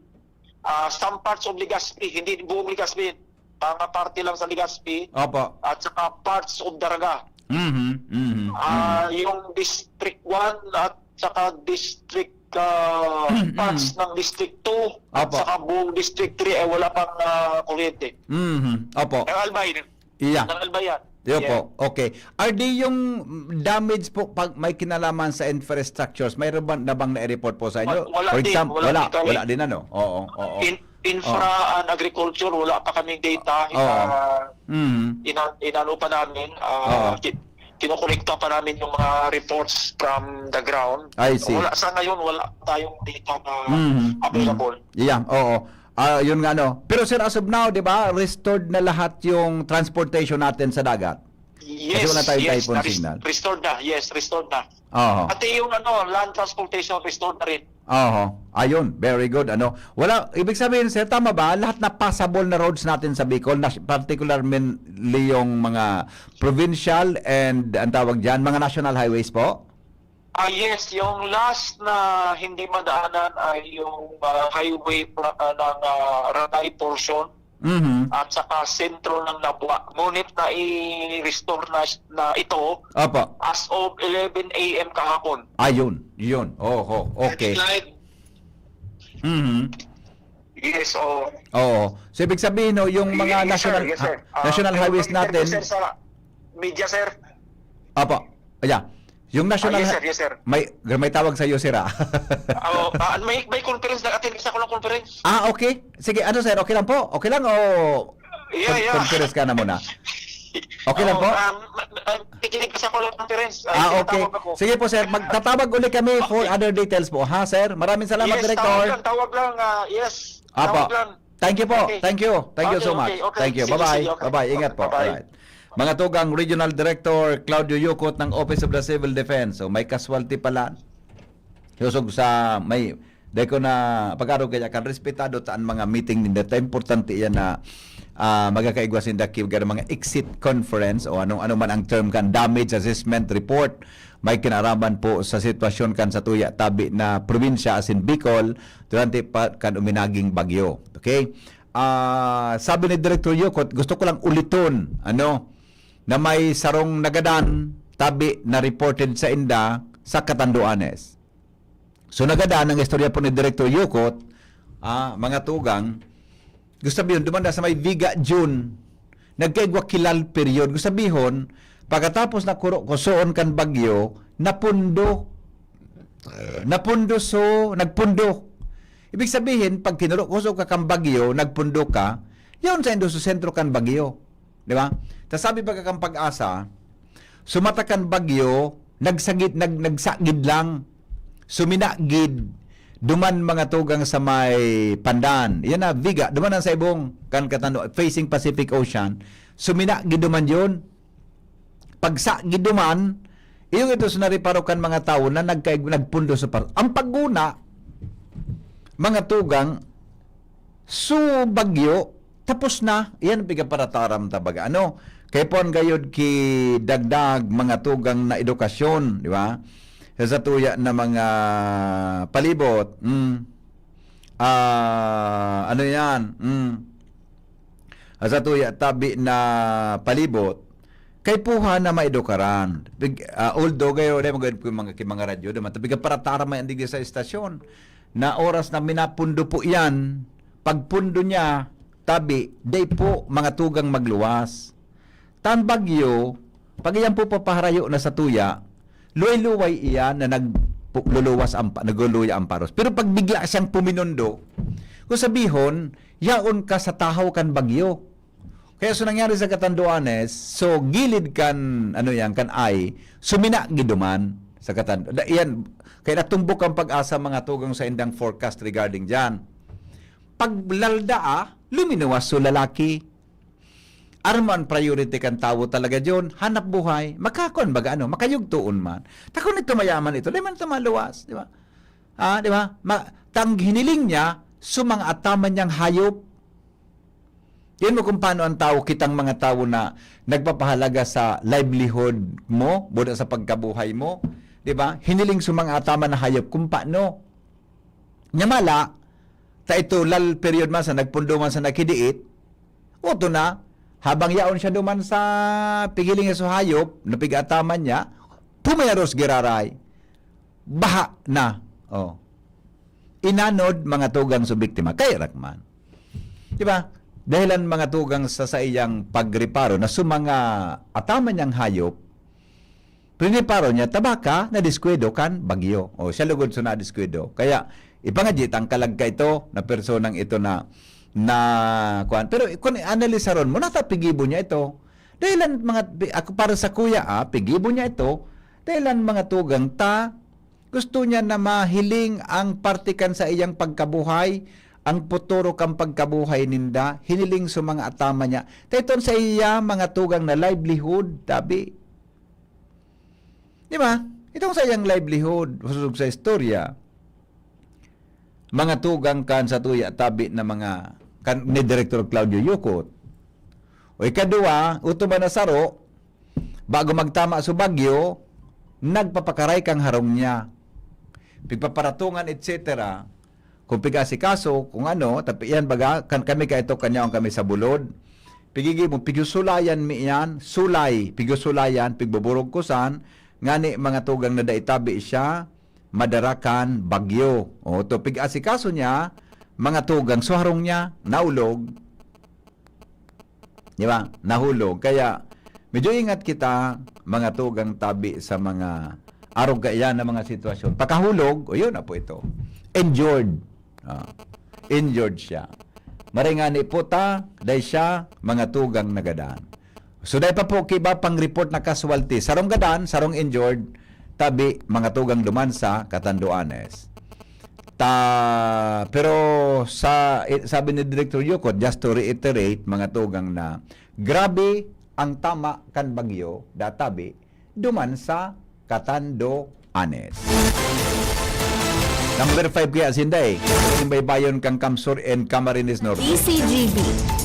ah, some parts of Legazpi, hindi buong Legazpi, mga parte lang sa Legazpi, Opo. at saka parts of Daraga. Mhm. Mhm. Ah, yung District one at saka District ah, Mm, parts mm. ng District two at Opo. saka buong District three ay wala pang ah, kuryente. Mhm. Opo. Ang Albay, Iya. ng Albay yan. Yun po. Okay. Are they yung damage po pag may kinalaman sa infrastructures? Mayroon ba na bang na-report po sa inyo? Wa-, wala For din, example, wala wala, din kami. Wala din, ano? Oo, oo. In-, infra Oo. and agriculture, wala pa kaming data. Oo. Ah, Mhm. ina-, inano pa namin, ah, Oo. ki-, kinokolekta pa namin yung mga reports from the ground. I see. Wala, sa ngayon, wala tayong data na Mhm. available. Mhm. Yeah, oo. Ah, yun nga, no. Pero, sir, as of now, di ba, restored na lahat yung transportation natin sa dagat? Kasi Yes, wala tayong yes, typhoon na-rest-, signal. Restored na. Yes, restored na. Oo. Pati yung, ano, land transportation, restored na rin. Oo. Ayun, very good. Ano, wala, ibig sabihin, sir, tama ba? Lahat na passable na roads natin sa Bicol, nas-, particularly yung mga provincial and, ang tawag dyan, mga national highways po? Ah, yes, yung last na hindi madaanan ay yung, ah, highway pra-, ah, ng, ah, Ranay portion Mhm. at saka sentro ng Nabua. Ngunit nai-restore na, na ito Opo. as of eleven A M kahapon. Ayun, yun. Oho, okay. Slide. Mhm. Yes, oo. Oo. So, ibig sabihin, no, yung mga Yes, sir. national, Yes, sir. ha-, Ah, national pero highways pag-interview, natin sir, sa media, sir. Apo. Yeah. Yung Ah, national yes, hi-, sir. Yes, sir. may, may tawag sa'yo, sir, ah. Oo, ah, may, may conference, nag-attend kasi ako ng conference. Ah, okay. Sige, ano, sir, okay lang po? Okay lang o Yeah, con-, yeah. conference ka na muna? Okay lang Oo, po? um, ma-, ma-, nakikinig kasi ako ng conference. Ah, Ah, okay. tinatawag ako. Sige po, sir. Magtatawag uli kami for Okay. other details po, ha, sir? Maraming salamat, Yes, Director. tawag lang, tawag lang, ah, yes. Apo. Tawag lang. Thank you po. Okay. Thank you. Thank you Okay, so much. okay, okay. Thank you. Sige, Bye-bye. sige, okay. Bye-bye. Ingat po. Bye-bye. Alright. Mga tugang, Regional Director Claudio Yukot ng Office of the Civil Defense. So, may casualty pala. Kusog sa may, dai ko na pag-arog kaya kan respetado ta an mga meeting ninda. Ta importante yan na, ah, magkakaigwa sinda ki-, mga exit conference o anong, ano man ang term kan damage assessment report. May kinaraman po sa sitwasyon kan satuya tabi na probinsya asin Bicol durante pa kan uminaging bagyo. Okay? Ah, sabi ni Director Yukot, gusto ko lang uliton, ano, na may sarong nagadan tabi na reported sa inda sa Catanduanes. So, nagadan ang istorya po ni Director Yukot, ah, mga tugang, gusto sabihin, duman na sa may Viga, June, nagkaigwa ki lull period. Gusto sabihin, pagkatapos na kuro-, kusoon kan bagyo, napundo. Napundo so, nagpundo. Ibig sabihin, pag kinuro-kuso ka kan bagyo, nagpundo ka, yun sa indo sa sentro kan bagyo. Di ba? Ta sabi pa kan Pag-asa, sumata kan bagyo, nagsagid, nag-, nagsagid lang. Suminagid. Duman mga tugang sa may Pandan. Yan na, Viga. Duman ang sa ibong kan Katano, facing Pacific Ocean. Suminagid duman yun. Pagsagid duman, iyo ito sa nariparo kan mga tawo na nagkaig-, nagpundo sa par-, ang pagguna, mga tugang, so bagyo, tapos na. Iyan ang pigaparataram ta baga. Ano? Kay puan gayod ki dagdag mga tugang na edukasyon, di ba? Sa satuya na mga palibot. Mm. Ah, ano yan? Mm. Sa satuya tabi na palibot, kay puha na maidukaran. Pig-, ah, although gayo, dai magod ko mga, ki mga radyo, dai man, ta pigaparataram man digdi sa estasyon, na oras na minapundo po yan, pagpundo niya, tabi, dai po mga tugang magluwas. Tan bagyo, pag iyan po papaharayo na satuya, luway-luway iyan na nag-, pu-, luluwas ang pa-, nagluluya ang paros. Pero pag bigla siyang puminundo, kung sabihon, yaon ka sa tahaw kan bagyo. Kaya so nangyari sa Catanduanes, so gilid kan, ano yan, kan ay, suminagid duman sa Catan-, da-, yan, kaya natumbok ang Pag-asa mga tugang sa indang forecast regarding dyan. Pag lalda, ah, luminuwas so lalaki. Arman priority kan tawo talaga diyon, hanap buhay, makakuan baga ano, makayugtoon man. Ta kun ito mayaman ito, di man ito maluwas, di ba? Ah, di ba? Ma-, tang hiniling niya, so mga ataman niyang hayop. Yan mo kung paano ang tawo, kitang mga tawo na nagpapahalaga sa livelihood mo, buda sa pagkabuhay mo, di ba? Hiniling so mga ataman na hayop kung paano. Nyamala, ta ito, lull period man sa nagpundo man sa nakidiit, oto na, habang yaon siya duman sa pigiling sa hayop, napigataman niya, pumeros giraray, baha na. Oh. Inanod, mga tugang sa biktima, kay Rakman. Di ba? dahilan mga tugang sa saiyang pagreparo na sa mga ataman niyang hayop, prineparo niya tabaka na diskuido kan bagyo. O, siya lugod sa nadiskuido. Kaya, ipangadyi tang kalag ka ito na personang ito na, na, kuwan. Pero kung analisaron mo, nata pigibo niya ito. Dahilan mga, ako para sa kuya, ah, pigibo niya ito. Dahilan mga tugang ta, gusto niya na mahiling ang parte kan sa iyang pagkabuhay, ang puturo kan pagkabuhay ninda, hiniling sa mga atama niya. Kaya itong sa iya, mga tugang na livelihood, tabi. Di ba? Itong sa iyang livelihood, husog sa istorya. Mga tugang kan sa tuya, tabi na mga, kan, ni Direktor Claudio Yucot. O ikadua, utuban na saro, bago magtama sa bagyo, nagpapakaray kang harong niya. Pigpaparatungan, et cetera. Kung pigasikaso, kung ano, tapi yan baga, kan, kami ka ito, kanyaon kami sa bulod. Pigigi mo, pigusulayan mi yan, sulay, pigusulayan, pigbuburog kusan, ngani mga tugang na daitabi siya, madara kan bagyo. O, to, pig-asikaso niya, mga tugang, so harong niya, naulog. Di ba? Nahulog. Kaya, medyo ingat kita, mga tugang tabi sa mga arog kaiyan na mga sitwasyon. Pakahulog, o yun na po ito. Injured. Ah, injured siya. Maray ngani po ta, dahil siya, mga tugang nagadan. So, dahil pa po, kiba pang report na casualty. Sarong gadan, sarong injured, tabi, mga tugang duman sa Catanduanes. Ta, pero sa, eh, sabi ni Director Yucot, just to reiterate, mga tugang na grabe ang tama kan bagyo, databi, duman sa Catanduanes. Number five kaya sinda eh. Yung baybayon kang Kamsur and Camarines Norte. D C G B.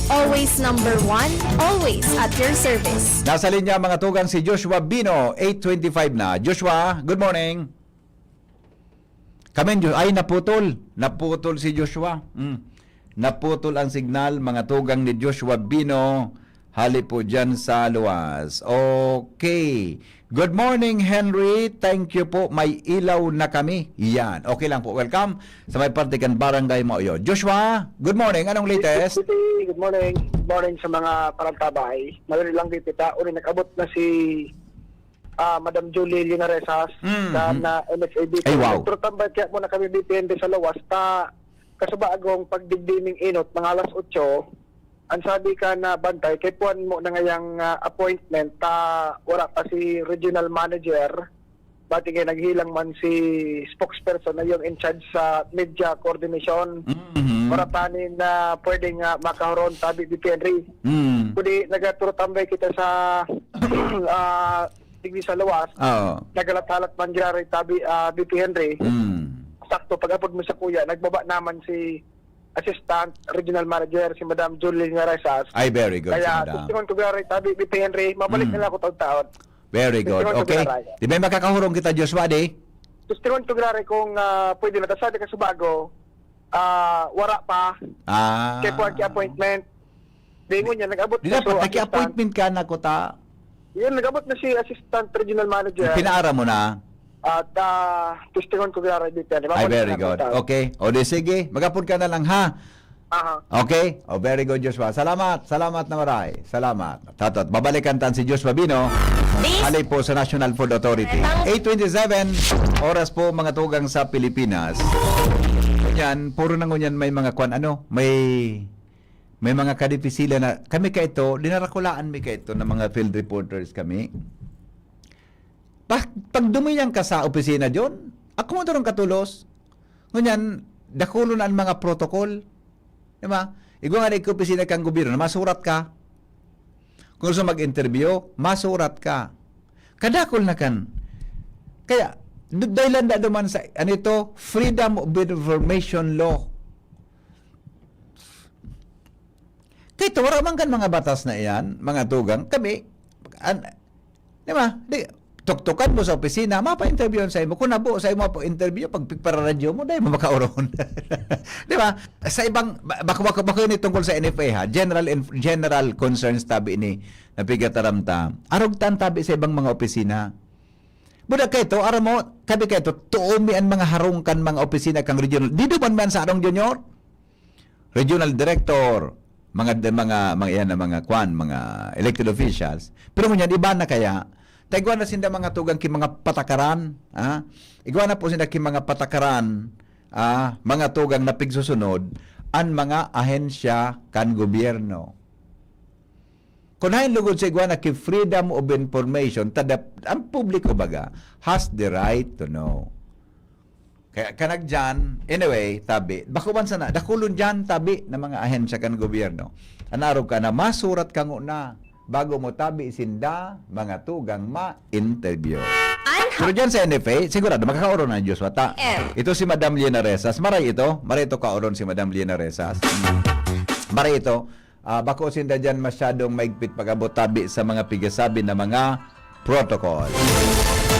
Always number one, always at your service. Nasa linya mga tugang si Joshua Bino, eight twenty-five na. Joshua, good morning. Kami, Jo-, ay, naputol. Naputol si Joshua. Mm. Naputol ang signal, mga tugang ni Joshua Bino. Hali po dyan sa luwas. Okay. Good morning, Henry. Thank you po. May ilaw na kami. Yan. Okay lang po. Welcome sa may parte kan Barangay Maoyo. Joshua, good morning. Anong latest? Good morning. Good morning sa mga parantabay. Madali lang dito ta. Uli, nakabot na si, ah, Madam Julie Linaresas Mm, sa mm. na M S A B. Ay, wow. Nagtutambay kaya muna kami dito sa lawas. Ta, kasubagong pagdigdi ning inot, mga alas otso, ang sabi ka na bantay, kay puwan mo na ngayang, ah, appointment, ta wala pa si regional manager, bati kay naghilang man si spokesperson na yung in charge sa media coordination. Mhm. Wala pa ni na pwedeng, ah, makahuron, tabi, B P Henry. Mm. Kundi nagturutambay kita sa, ah, digdi sa luwas. Oo. Naghalat-halat man giraray, tabi, ah, B P Henry. Mm. Sakto, pag-apod mo sa kuya, nagbaba naman si Assistant Regional Manager, si Madam Julie Ngaresas. Ay, very good, si Kaya, Madam. Testingon ko giraray, tabi, B P Henry, mabalik Mm. na lang ako taon-taon. Very good. Testingon ko Okay. giraray. Di ba makakahurong kita, Joshua, di? Testingon ko giraray kung, ah, pwede na. Tas sabi ka subago, ah, wara pa. Ah. Kay kuwan ki appointment. Di ngunyan, nag-abot Di na dapat, so, naki-appointment ka na, kuta. Yun, nag-abot na si Assistant Regional Manager. Pinaara mo na? At, ah, testingon ko giraray dito. Di ba? Ay, Mabalik very na good. taon-taon. Okay. O di sige, mag-apod ka na lang, ha? Aha. Okay? O, very good, Joshua. Salamat. Salamat na maray. Salamat. Tatot, babalikan tan si Joshua Bino. This Hali po sa National Food Authority. Tang- Eight twenty-seven, oras po, mga tugang sa Pilipinas. Yan, puro na ngunyan may mga kwan, ano, may, may mga kadipisilan na, kami ka ito, dinarakulaan mi ka ito ng mga field reporters kami. Pag, pag dumiyan ka sa opisina, John, ako mo doon katulos. Ngunyan, dakulo na ang mga protocol. Di ba? Igwa nga na ikaw opisina kang gobyerno, masurat ka. Kung gusto mag-interview, masurat ka. Kadakol na kan. Kaya, d-, dahilan da duman sa, ano ito, Freedom of Information Law. Kaya ito, wala man kan mga batas na iyan, mga tugang, kami, an-, di ba? Di, tuktukan mo sa opisina, mapa-interview sa imo. Kung nabo sa imo pa interview, pag pagpararadyo mo, dahil mo makaoron. Di ba? Sa ibang, ba-, bako, bako, bako yun tungkol sa N F A, ha? General inf-, general concerns tabi ni napigataram ta. Arog tan tabi sa ibang mga opisina. Buda kayo to, aram mo, kabi kayo to, tuon mi ang mga harong kan mga opisina kang regional. Di duman man sa arong junior? Regional Director, mga, mga, mga, yan, mga kwan, mga elected officials. Pero ngunyan, iba na kaya, ta igwa na sinda mga tugang ki mga patakaran, ha? Igwa na po sinda ki mga patakaran, ah, mga tugang na pigsusunod, an mga ahensya kan gobyerno. Kun haen lugod sa igwa na ki freedom of information, tada, ang publiko baga has the right to know. Kaya kanag dyan, anyway, tabi, bako man sana, dakulon dyan, tabi na mga ahensya kan gobyerno. An arog ka na, masurat ka nguna, bago mo tabi sinda, mga tugang ma-interview. Pero dyan sa N F A, sigurado, makakaoron na Diyos wata. Ito si Madam Liena Resas. Maray ito. Maray ito kaoron si Madam Liena Resas. Maray ito. Ah, bako sinda dyan masyadong maigpit pag-abot tabi sa mga pigasabi na mga protocol.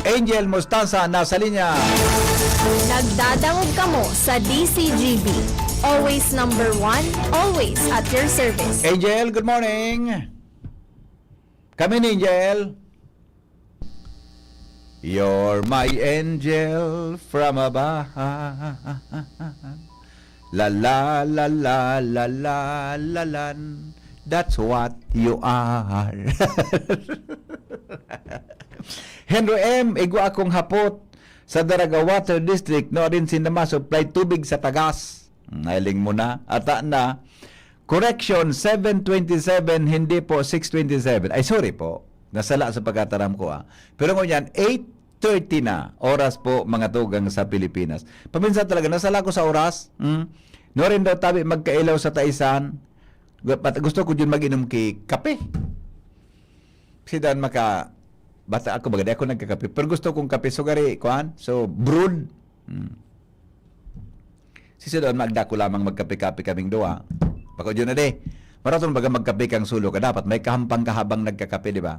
Angel Mostaza nasa linya. Nagdadangog kamo sa D C G B. Always number one, always at your service. Angel, good morning. Kami ni Angel. You're my angel from above. La la la la la la la lan. That's what you are. Henry M, igwa akong hapot sa Daraga Water District, no rin sinda ma-supply tubig sa tagas. Nailing mo na. Ata na. Correction, seven twenty-seven, hindi po six twenty-seven. Ay, sorry po. Nasala sa pagkataram ko, ah. Pero ngunyan, eight thirty na oras po, mga tugang sa Pilipinas. Paminsan talaga, nasala ko sa oras. Hmm? Norin daw tabi magkailaw sa taisan. Gu- pat- Gusto ko dyan mag-inom ki kape. Kasi dan maka... Bata ako, baga di ako nagkakape. Pero gusto kong kape. So, gari, kuan? So, brewed. Hmm. Sisi doon, magda ko lamang magkape-kape kaming duwa. Bako dyan na di. Maraton baga magkape kang sulo ka. Dapat may kahampang kahabang nagkakape, di ba?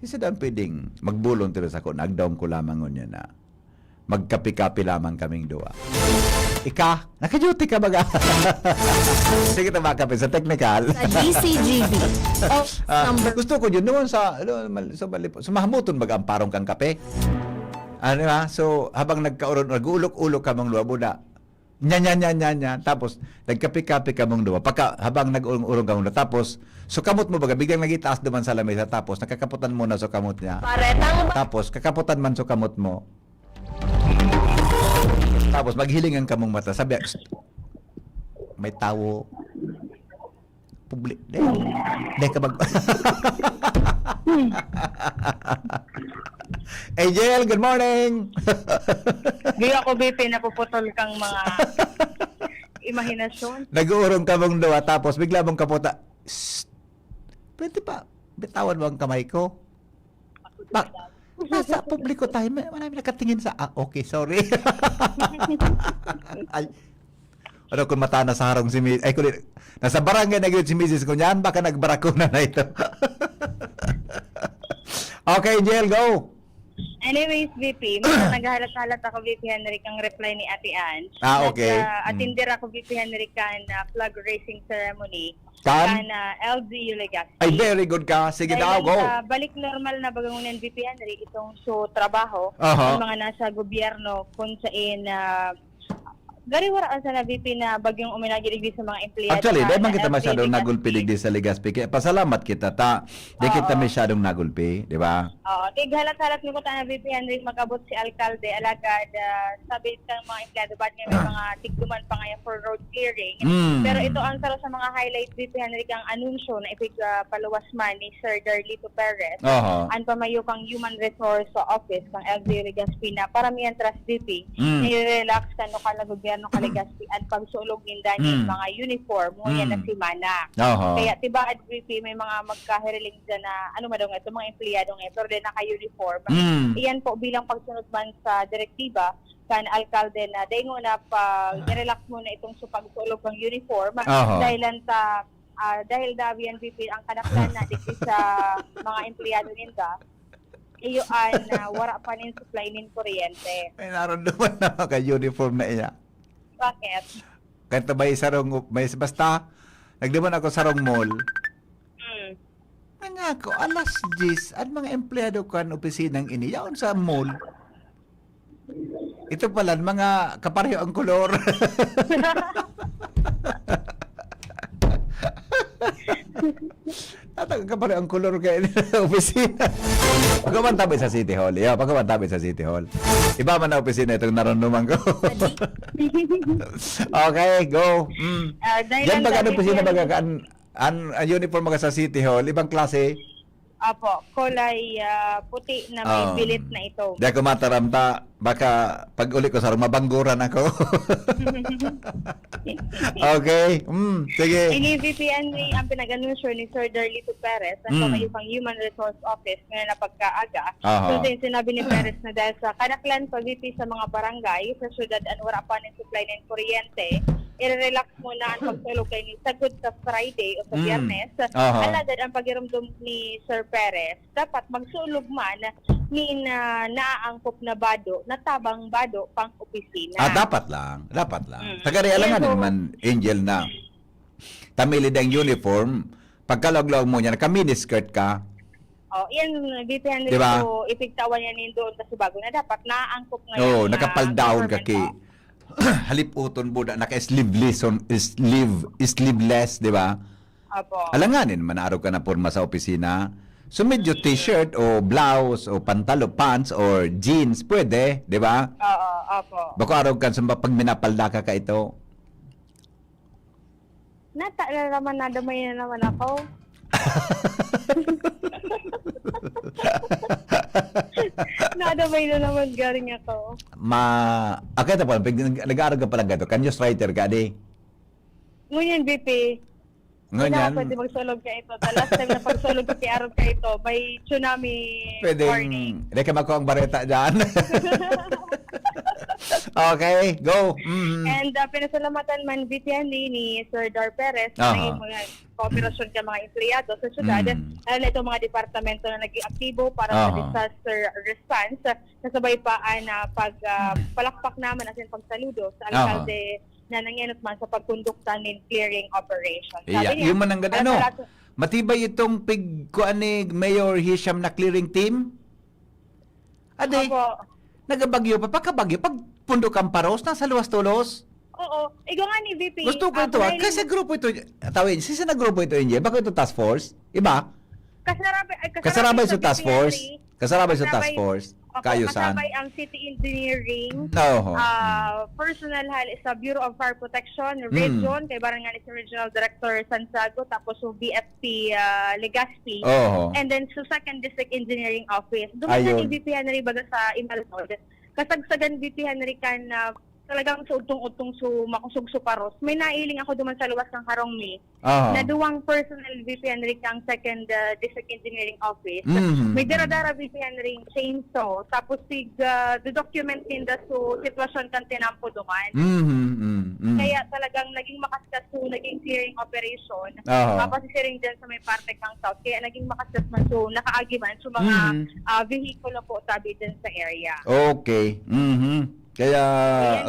Sisi doon pwedeng magbulong tiro sa ko. Nagdaon ko lamang ngunyan na magkape-kape lamang kaming duwa. Ika, naka-duty ka baga? Sige, tabaka pa sa technical. Sa D C G B. Oh, Ah, number gusto ko yun. Doon sa, ano, mal- sa, malip- sa Mahamuton baga ang parong kang kape. Ano ba? So, habang nagkaurong, nag-uulok-ulok ka mong luwa, buda. Nya, nya, nya, nya, nya. Tapos, nagkape-kape ka mong duwa. Pagka, habang nag-urong-urong ka mong duwa. Tapos, so kamot mo baga, biglang nagitaas duman sa lamesa. Tapos, nakakaputan mo na so kamot niya. Paretang Tapos, kakaputan man so kamot mo. Tapos, maghilingan ka mong mata. Sabi, "Psst, may tawo." Publi... Dahil, dahil ka mag... Angel, good morning! Di ako, B P, napuputol kang mga imahinasyon. Nag-uurong ka mong duwa, tapos bigla mong kaputa. Shh! Pwede pa, bitawan mo ang kamay ko? Ba, nasa publiko tayo, may, may nakatingin sa... Ah, okay, sorry. Ay. Ano kung mata na sa harong si Miss... Ay, kulit. Nasa barangay na yun si Missus Kunyan, baka nagbarakuna na ito. Okay, Angel, go! Anyways, V P, mas naghahalat-halat ako, V P Henry, kang reply ni Ate Ange. Ah, okay. Nag-attender ako, V P Henry, kan ah, flag raising ceremony Kan? kan ah, L G U Legazpi. Ay, very good ka. Sige daw, Dahil go. sa balik normal na baga ngunyan, V P Henry, itong so trabaho, Aha. ang mga nasa gobyerno, kung saan ah, gari wala ka sana, V P, na bagyong uminagiligdi sa mga empleyado. Actually, na- dahil man na kita L G U masyadong Legazpi. nagulpi digdi sa Legazpi. Kaya pasalamat kita, ta. Di kita Oo. masyadong nagulpi, di ba? Oo, tighalat-halat ko ta na, V P Henry, mag-abot si alkalde, alagad, ah, sabi ng mga empleyado, ba't nga may mga tigduman pa ngayon for road clearing? Mm. Pero ito ang saro sa mga highlight, V P Henry, kang anunsyo na ipig ah, paluwas man ni Sir Darlito Perez, Aha. ang pamayo kang Human Resource Office kang L G U Legazpi na para miyentras, V P, Mm. nire-relax kan lokal na gobyerno kan Legazpi ang pagsulog ninda nin Mm. mga uniform ngunyan na Mm. semana. Aha. Kaya tibaad, V P, may mga magkahiriling dyan na, ano man daw nga, itong mga empleyado nga, pero dahil naka-uniform. Mm. Iyan po bilang pagsunod man sa direktiba kan alkalde na dahil nga na pag relax muna itong sa pagsulog ng uniform Aha. dahil lang sa ah, dahil daw yan, V P, ang kadaklan na digdi sa mga empleyado ninda, iyo an ah, wara pa nin supply nin kuryente. Ay, naroon naman na maka-uniform na iya. Bakit? Kahit na may sarong, may, basta, nagduman ako sa sarong mall. Mm. Nga ako, alas diyes, ang mga empleyado kan opisinang ini, yaon sa mall. Ito pala, mga kapareho ang kolor. Kapare ang kolor kay opisina. Pagkawan tabi sa City Hall. Yeah, pagkawan tabi sa City Hall. Iba man na opisina itong narunduman ko. Okay, go. Mm. Ah, dahil Yan ang baga ano dati opisina yan- baga ka, an, an, an uniform mga sa City Hall, ibang klase. Apo, kulay ah, puti na may Um, bilit na ito. Di ako mataramta. Baka pag uli ko sa mabangguran ako. Okay. Mm, sige. Ini V P N ni ang pinag-anunsyo ni Sir Darlito Perez, ang Mm. kamayupang Human Resource Office, ngayon na pagkaaga. Aha. So, sin- sinabi ni Perez na dahil sa kadaklan pag-V P sa mga barangay sa syudad, ang wala pa ng supply ng kuryente, i-relax muna ang pagtulog kay ni sagod sa Friday o sa Mm. Biyernes. Aha. Alagad ang pagirumdom ni Sir Perez, dapat magsulog man ni na naaangkop na bado, na tabang bado pang opisina. Ah, dapat lang. Dapat lang. Mm. Tagari, alangan Pero- naman, Angel, na tamilid ang uniform. Pagkalawag-lawag mo niya, naka-miniskirt ka. Oh, yan, V P Henry, Di ba? So, ipigtawan niya nin doon kasi bago na dapat naaangkop ngayon Oo, na nakapal-down ka government, ki. Oh. Haliputon buda, naka-sleeveless, on, sleeve, sleeveless, di ba? Apo. Alanganin, manarog ka na porma sa opisina. So, medyo t-shirt o blouse o pantalo, pants or jeans, pwede, di ba? Oo, apo. Bako arog ka sa pag minapalda ka ka ito. Nata na naman, nadamay na naman ako. Nadamay na naman galing ako. Ma, akay ta po, pag nag- nag-aarog ka pala gato, kan news writer ka, di? Ngunyan, V P, Ngunyan, pwede magsulog ka ito. The last time na pagsulog ko kay Arog ka ito, may tsunami pwedeng, warning. Reka, mako ang bareta dyan. Okay, go. Mhm. And uh, pinasalamatan man, V P Henry, ni Sir Dar Perez, Aha. na yung mga kooperasyon ka mga empleyado sa syudad, Mm. lalo na itong mga departamento na naging aktibo para sa Aha. disaster response, kasabay pa ang uh, pag, uh, palakpak naman at yung pagsaludo sa Aha. alkalde na nangenot man sa pagkondukta ng clearing operation. Iya, Sabi niya, yun man ang ganda, alam ano? ka lahat- Matibay itong pig, kuan ni Mayor Hisham na clearing team? Ade, Opo. nagabagyo pa, pagkabagyo, pag pundo kang paros, nasa luwas-tulos. Oo. Igo nga ni V P. Gusto ko ah, ito, ah. kung Kasi nailing- grupo ito, tawin, sisa na grupo ito, Inje? Bako ito task force? Iba? Kasarabay, ay, Kasarabay sa V P task force? Henry. Kasarabay sa Kasabay- task force? Opo, Kaayusan? Kasabay ang city engineering, Oo. ah, personnel hal sa Bureau of Fire Protection Mm. Region, kay barang nga ni si Regional Director Santiago, tapos yung B F P ah, Legazpi, Oo. and then sa Second District Engineering Office. Doon Ayun. Nga ni V P Henry baga sa Imalnod. Kasagsagan V P Henry kan na talagang sa udtong-udtong su makusog su paros. May nailing ako duman sa luwas ng Harong Mi Aha. na duwang personnel V P Henry kang Second ah, District Engineering Office. Mhm. May dara-dara V P Henry chainsaw. Tapos sig uh, document ninda su sitwasyon kan tinampo duman. Mhm, mhm, mhm. Kaya talagang naging makaskas su naging clearing operation. Aha. Mapasisiring dyan sa may parte kang South. Kaya naging makaskas man su nakaagi man su mga Mhm. ah, vehikulo po tabi dyan sa area. Okay. Mhm. Kaya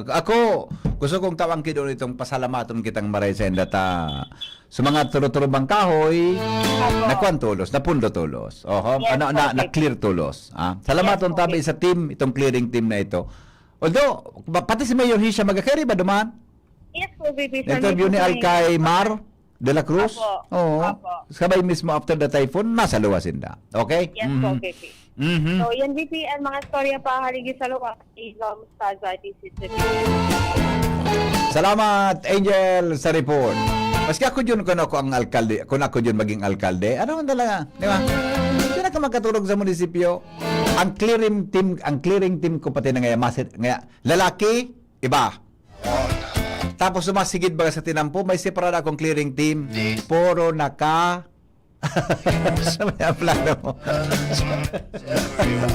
ako, gusto kong tawang kidon itong pasalamaton kitang maray sa inda ta sa mga turo-turo bang kahoy, Apo. nakuan tulos, napundo tulos. Oho, Yes, ano, po, na, V P. na-clear tulos. Ah, salamaton Yes, po, tabi V P. Sa team, itong clearing team na ito. Although, ba- pati si Mayor Hisha magkakari ba duman? Yes po, V P. Sa Interview ni mismo Alcay Mar de la Cruz? Apo. Oo. Apo. Sabay mismo after the typhoon, nasa luwas inda. Okay? Yes Mhm. po, V P. Mhm. So, yan, V P, ang mga storya pa haligi sa luwas, Igor Mostaza, D C C. Salamat, Angel, sa report. Maski ako yun, kung ako ang alkalde, kung ako yun maging alkalde, ano man talaga, di ba? Hindi na ka magkaturog sa munisipyo. Ang clearing team, ang clearing team ko pati na ngayon, masit, ngayon, lalaki, iba. Tapos sumasigid ba sa tinampo, may separado akong clearing team. Puro naka Sa may aplado mo.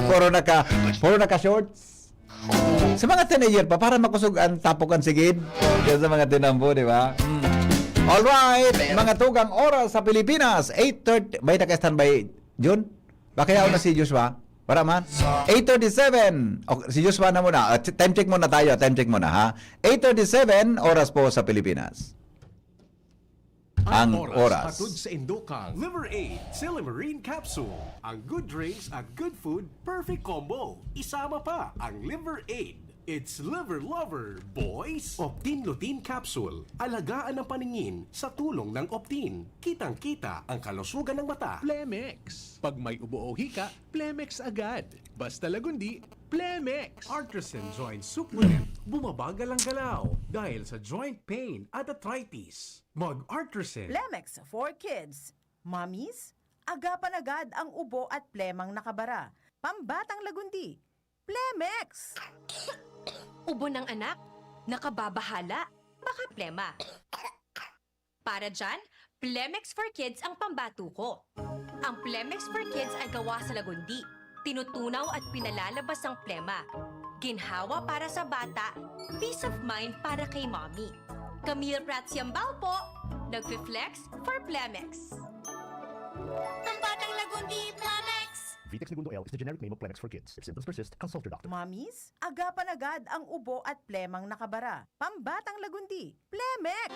Puro naka, puro naka shorts. Sa mga teenager pa, para makusog ang tapok ang sigid. Yan sa mga tinampo, di ba? Mm. Alright, mga tugang oras sa Pilipinas, eight thirty. May naka-standby, Jun? Baka yaon na si Joshua? Para man? Eight thirty-seven. O, si Joshua na muna. Ah, ch- time check muna tayo. Time check muna, ha? Eight thirty-seven, oras po sa Pilipinas. Ang oras. Hatod sa Indokang Liver Aid, Silymarin Capsule. Ang good drinks at good food, perfect combo. Isama pa ang Liver Aid. It's Liver Lover, boys! Optin Lutein Capsule. Alagaan ang paningin sa tulong ng Optin. Kitang-kita ang kalusugan ng mata. Plemex. Pag may ubo o hika, Plemex agad. Basta Lagundi, Plemex! Artresin Joint Supplement. Bumabagal ang galaw dahil sa joint pain at arthritis. Mag-Artresin. Plemex for kids. Mommies, agapan agad ang ubo at plemang nakabara. Pambatang Lagundi, Plemex! Ubo ng anak? Nakababahala? Baka plema. Para dyan, Plemex for Kids ang pambato ko. Ang Plemex for Kids ay gawa sa Lagundi. Tinutunaw at pinalalabas ang plema. Ginhawa para sa bata, peace of mind para kay mommy. Camille Prats Yambao po, nagfi-flex for Plemex. Ang Batang Lagundi, Plemex! Vitex Negundo L is the generic name of Plemex for kids. If symptoms persist, consult your doctor. Mommies, agapan agad ang ubo at plemang nakabara. Pambatang Lagundi, Plemex!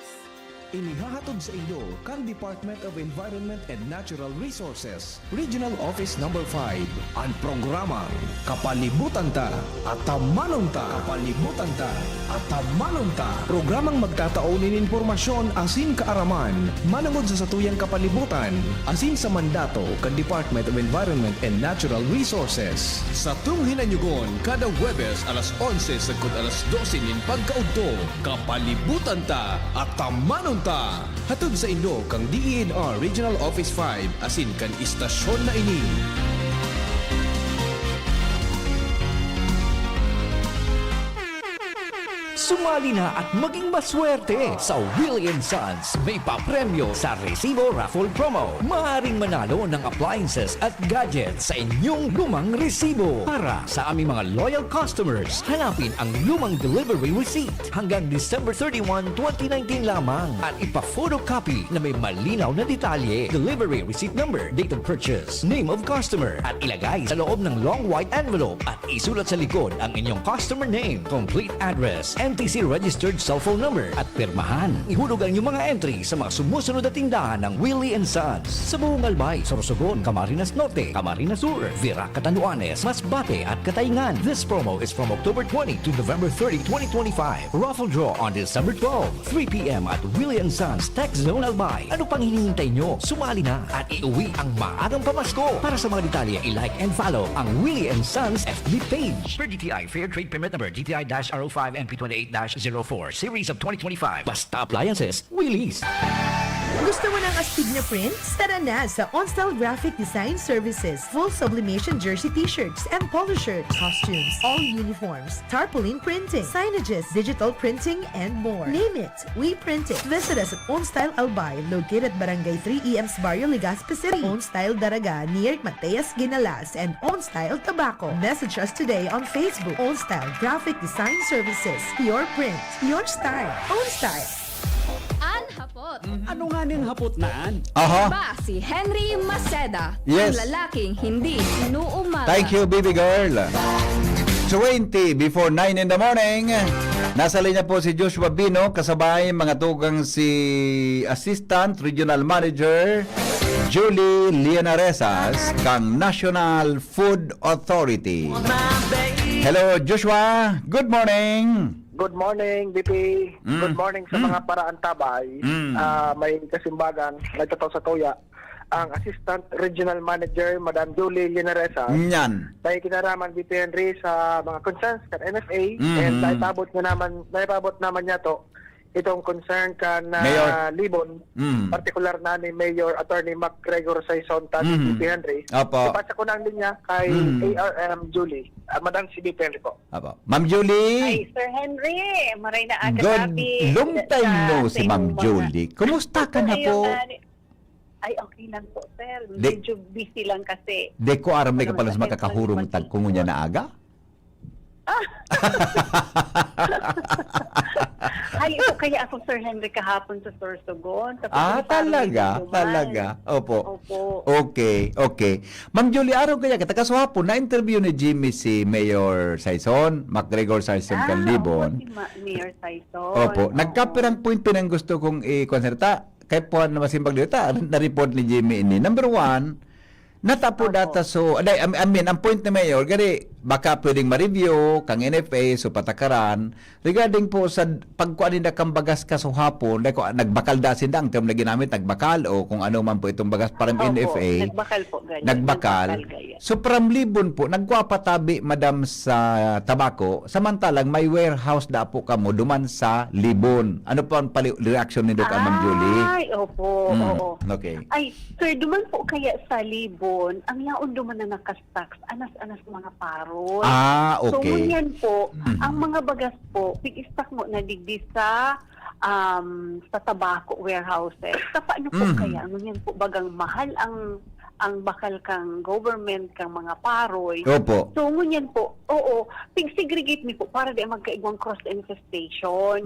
Inihahatod sa inyo kan Department of Environment and Natural Resources, Regional Office Number five, an programang Kapalibutan Ta, Atamanon Ta, Kapalibutan Ta, Atamanon Ta. Programang magtatao nin impormasyon asin kaaraman manangod sa satuyang kapalibutan asin sa mandato kan Department of Environment and Natural Resources. Satong hinanyugon kada Huwebes alas onse sagkod alas dose nin pagkaudto. Kapalibutan Ta, Atamanon Ta! Hatod sa inyo kan D E N R Regional Office five asin kan istasyon na ini. Sumali na at maging maswerte sa Willie and Sons may papremyo sa Resibo Raffle Promo. Maaaring manalo ng appliances at gadgets sa inyong lumang resibo. Para sa aming mga loyal customers, hanapin ang lumang delivery receipt hanggang December thirty-one, twenty nineteen lamang at ipa-photocopy na may malinaw na detalye. Delivery receipt number, date of purchase, name of customer at ilagay sa loob ng long white envelope at isulat sa likod ang inyong customer name, complete address, N T C registered cellphone number at pirmahan. Ihulog ang inyong mga entry sa mga sumusunod na tindahan ng Willie and Sons sa buong Albay, Sorsogon, Camarines Norte, Camarines Sur, Virac, Catanduanes, Masbate at Cataingan. This promo is from October twenty to November thirty, twenty twenty-five. Raffle draw on December twelve, three p.m. at Willie and Sons Tech Zone Albay. Ano pang hinihintay nyo? Sumali na at iuwi ang maagang pamasko. Para sa mga detalye, i-like and follow ang Willie and Sons F B page. Per D T I Fair Trade Permit Number D T I dash R O five N P twenty-eight dash zero four Series of twenty twenty-five. Basta Appliances, Willie's. Gusto mo ng astig na prints? Tara na sa OnStyle Graphic Design Services. Full sublimation jersey t-shirts and polo shirts, costumes, all uniforms, tarpaulin printing, signages, digital printing, and more. Name it, we print it. Visit us at OnStyle Albay, located at Barangay three E M's Barrio Legazpi City. OnStyle Daraga, near Mateas Ginalas, and OnStyle Tabaco. Message us today on Facebook. OnStyle Graphic Design Services. Your print, your style. OnStyle. An hapot. Ano nga ning hapot na an? Aha. Ba si Henry Maceda, Yes. ang lalaking hindi inuumaga. Thank you, baby girl. Twenty before nine in the morning. Nasa linya po si Joshua Bino, kasabay mga tugang si Assistant Regional Manager Julie Lianaresas kang National Food Authority. Hello, Joshua. Good morning. Good morning, B P. Mm. Good morning sa Mm. mga paraantabay. Mm. Ah, may kasimbagan, nagtataw sa tuya. Ang Assistant Regional Manager, Madam Julie Linaresas, Nyan. may kinaraman, B P Henry, sa mga concerns kan N F A, Mm. and naipabot nga naman, naipabot naman niya to itong concern kan ah, Mayor. Libon, Mm. partikular na ni Mayor Attorney Mac Gregor Saison, Mm. B P Henry. Apo. Ipasa ko na ang linya kay Mm. A R M Julie. Ah, Madam si B P Henry po. Apo. Ma'am Julie. Ay, Sir Henry, maray na aga Good. gabi Long time sa- no sa si Ma'am inyong mga- Julie. Kumusta ka na Ayun, po? ah, ay, okay lang po, sir. Di- Medyo busy lang kasi. Di ko aram na Ano, kapalos sakit makakahurong ng tag ko ngunyan na aga. Ay, ito kaya ako, Sir Henry, kahapon sa Sorsogon. Tapos Ah, may parang talaga? medyo duman. Talaga? Opo. Opo. Okay, okay. Ma'am Julie, araw kaya kita, kaso hapon, na-interview ni Jimmy si Mayor Saison, Mac Gregor Saison Ah, Calibon. Opo, si Ma- Mayor Saison. Opo. Oo. Nagkapirang point pinang gusto kong i-concerta. Kaya po na masimbag dito, ta, na-report ni Jimmy ini. Number one, natapo Opo. data so, aday, I I mean, ang point ni Mayor, gari, baka pwedeng ma-review kang N F A, so patakaran, regarding po sa pagkuha ninda kang bagas kasuhapon, dahil kung nagbakal da sinda, ang term na ginamit, nagbakal, o kung ano man po itong bagas from Opo, N F A, nagbakal po, ganyan. Nagbakal. Nagbakal, ganyan. So, from Libon po, nagkuha pa tabi, madam, sa Tabaco, samantalang may warehouse da po kamo duman sa Libon. Ano po ang pali-, reaction nindo ka, Ma'am Julie? Ay, opo, Mm, oo. okay. Ay, sir, duman po kaya sa Libon, ang yaon duman na nakastocks, anas-anas mga paroy. Ah, So, okay. ngunyan po, Mhm. ang mga bagas po, pig-stock mo na digdi sa, um, sa Tabaco warehouses. Sa paano po Mhm. kaya? Ngunyan po, bagang mahal ang, ang bakal kang government, kang mga paroy. Opo. So, ngunyan po, oo, pig-segregate mi po para di magkaigwang cross infestation.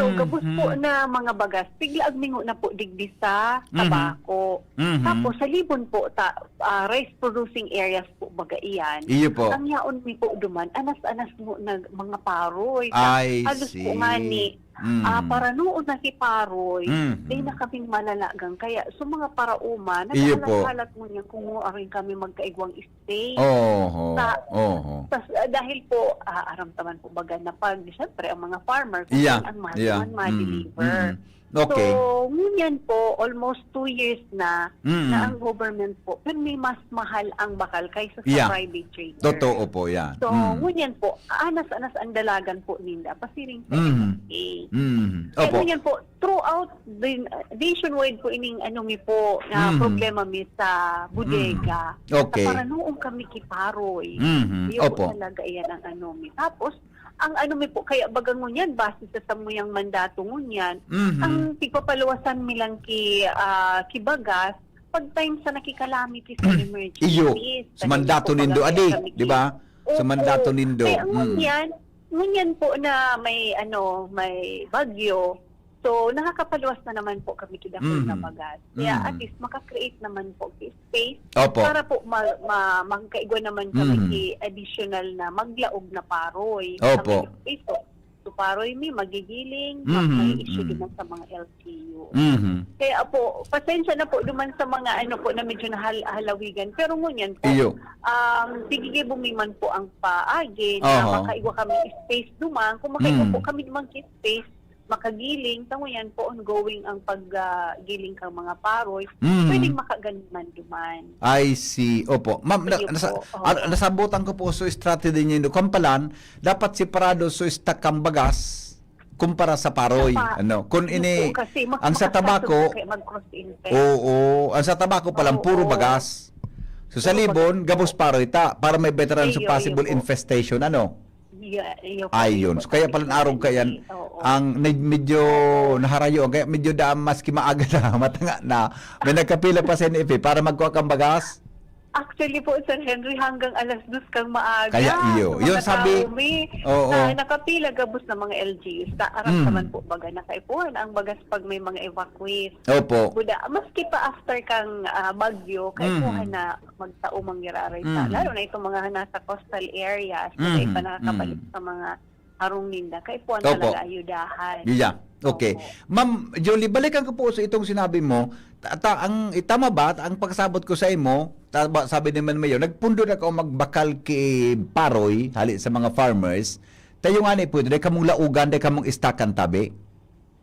So, gabos po Mhm. na mga bagas, piglaag mi nguna po digdi sa Mhm. Tabaco. Mhm. Tapos, sa Libon po, ta-, ah, rice producing areas po baga iyan. Iyo po. Ang yaon mi po duman, anas-anas mo na mga paroy. Ta-, I halos po see. ngani, Mm. ah, paranoon na si paroy, Mhm. di na kami malalagang. Kaya, so mga paraoma, Iyo po. naghahalat-halat mo niya kung aring kami magkaigwang space. Oho, Sa, oho. tas, ah, dahil po, ah, aram taman po baga na pag, siyempre, ang mga farmer, kung Yeah, ang mahal yeah. naman, Mm, ma-deliver. mm. Okay. So, ngunyan po, almost two years na, Mm. na ang government po, pero may mas mahal ang bakal kaysa sa Yeah. private trader. Totoo po yan. So, Mm. ngunyan po, anas-anas ang dalagan po ninda, pasiring sa Mm. N F A. Mm. Kaya Opo. ngunyan po, throughout the nationwide po ining ano mi po, na Mm. problema mi sa bodega. Mm. Okay. Sa paranoon kami kiparoy. Mm. Iyo po Opo. talaga iyan ang ano mi. Tapos, ang ano mi po, kaya baga ngunyan, base sa samuyang mandato ngunyan, Mhm. ang tigpapaluwasan mi lang ki, ah, ki bagas, pag time sa nakikalamity sa emergency, Iyo, sa sa mandato nindo, adi, kami di ki-, ba? Sa Oo. mandato nindo. Kaya Mm. ngunyan, ngunyan po na may, ano, may bagyo, so, nakakapaluwas na naman po kami ki dakul na Mhm. bagas. Kaya at Mhm. least, maka-create naman po ki space Opo. para po ma-, ma-, magkaigwa naman kami Mhm. ki additional na maglaog na paroy. Opo. Kami space po. So, paroy mi, magigiling, ma-, Mhm, may issue mhm. din sa mga L G U. Mhm. Kaya po, pasensya na po duman sa mga ano po na medyo nahal-, halawigan. Pero ngunyan po, Iyo. um, gigigibo mi man po ang paagi na Aha. makaigwa kami space duman. Kung makaigwa Mm. po kami duman ki space, makagiling, ta ngunyan po ongoing ang pag, ah, giling kang mga paroy, Mhm. pwedeng makaganon man duman. I see. Opo. Ma'am, na-, Sige nasa-, po. ah, Oo. nasabutan ko po so strategy niyo. Kung palan, dapat separado so stock kang bagas kumpara sa paroy. Sa pa-, Ano, kung Yun ini, po, kasi ang sa makakapasok Tabaco, po kaya mag-cross infect. Oo, ang sa Tabaco pa lang, Oo. puro bagas. So, sa Puro Libon, bagas po. gabos paroy ta, para may veteran sa Iyo, possible iyo po. infestation, ano? Iya, iyo po, Ayun. iyo po, So, kaya sa pala Libon, naarog ka yan, oo. ang nag-, medyo Oo. naharayo, kaya medyo daan maski maaga na, matanga na, may nagkapila pa sa N F A para magkuha kang bagas. Actually po, Sir Henry, hanggang alas dos kang maaga. Kaya iyo. So, Yun, sabi, magkataumi. oo. Ah, nakapila gabos na mga L G Us. Ta-, aram Mm. naman po, baga, nakaipuhan ang bagas pag may mga evacuees. Opo. Buda, maski pa after kang, ah, bagyo, kaipuhan Mhm. na magtao mangyararay sa, Mhm. lalo na itong mga nasa coastal areas, na Mhm. di pa nakakabalik Mhm. sa mga harong ninda. Kaipuhan Opo. talaga ayudahan. Yeah. Okay. Opo. Ma'am Jolie, balikan ko po sa itong sinabi mo. Ta-, ta-, ang, tama ba? Ang pagsabot ko sa imo, tama, sabi ni Man Mayor, nagpundo na ka o magbakal ki paroy, hali sa mga farmers. Tayo nga ni pwede, dahil kamong laugan, dahil kamong istakan tabi.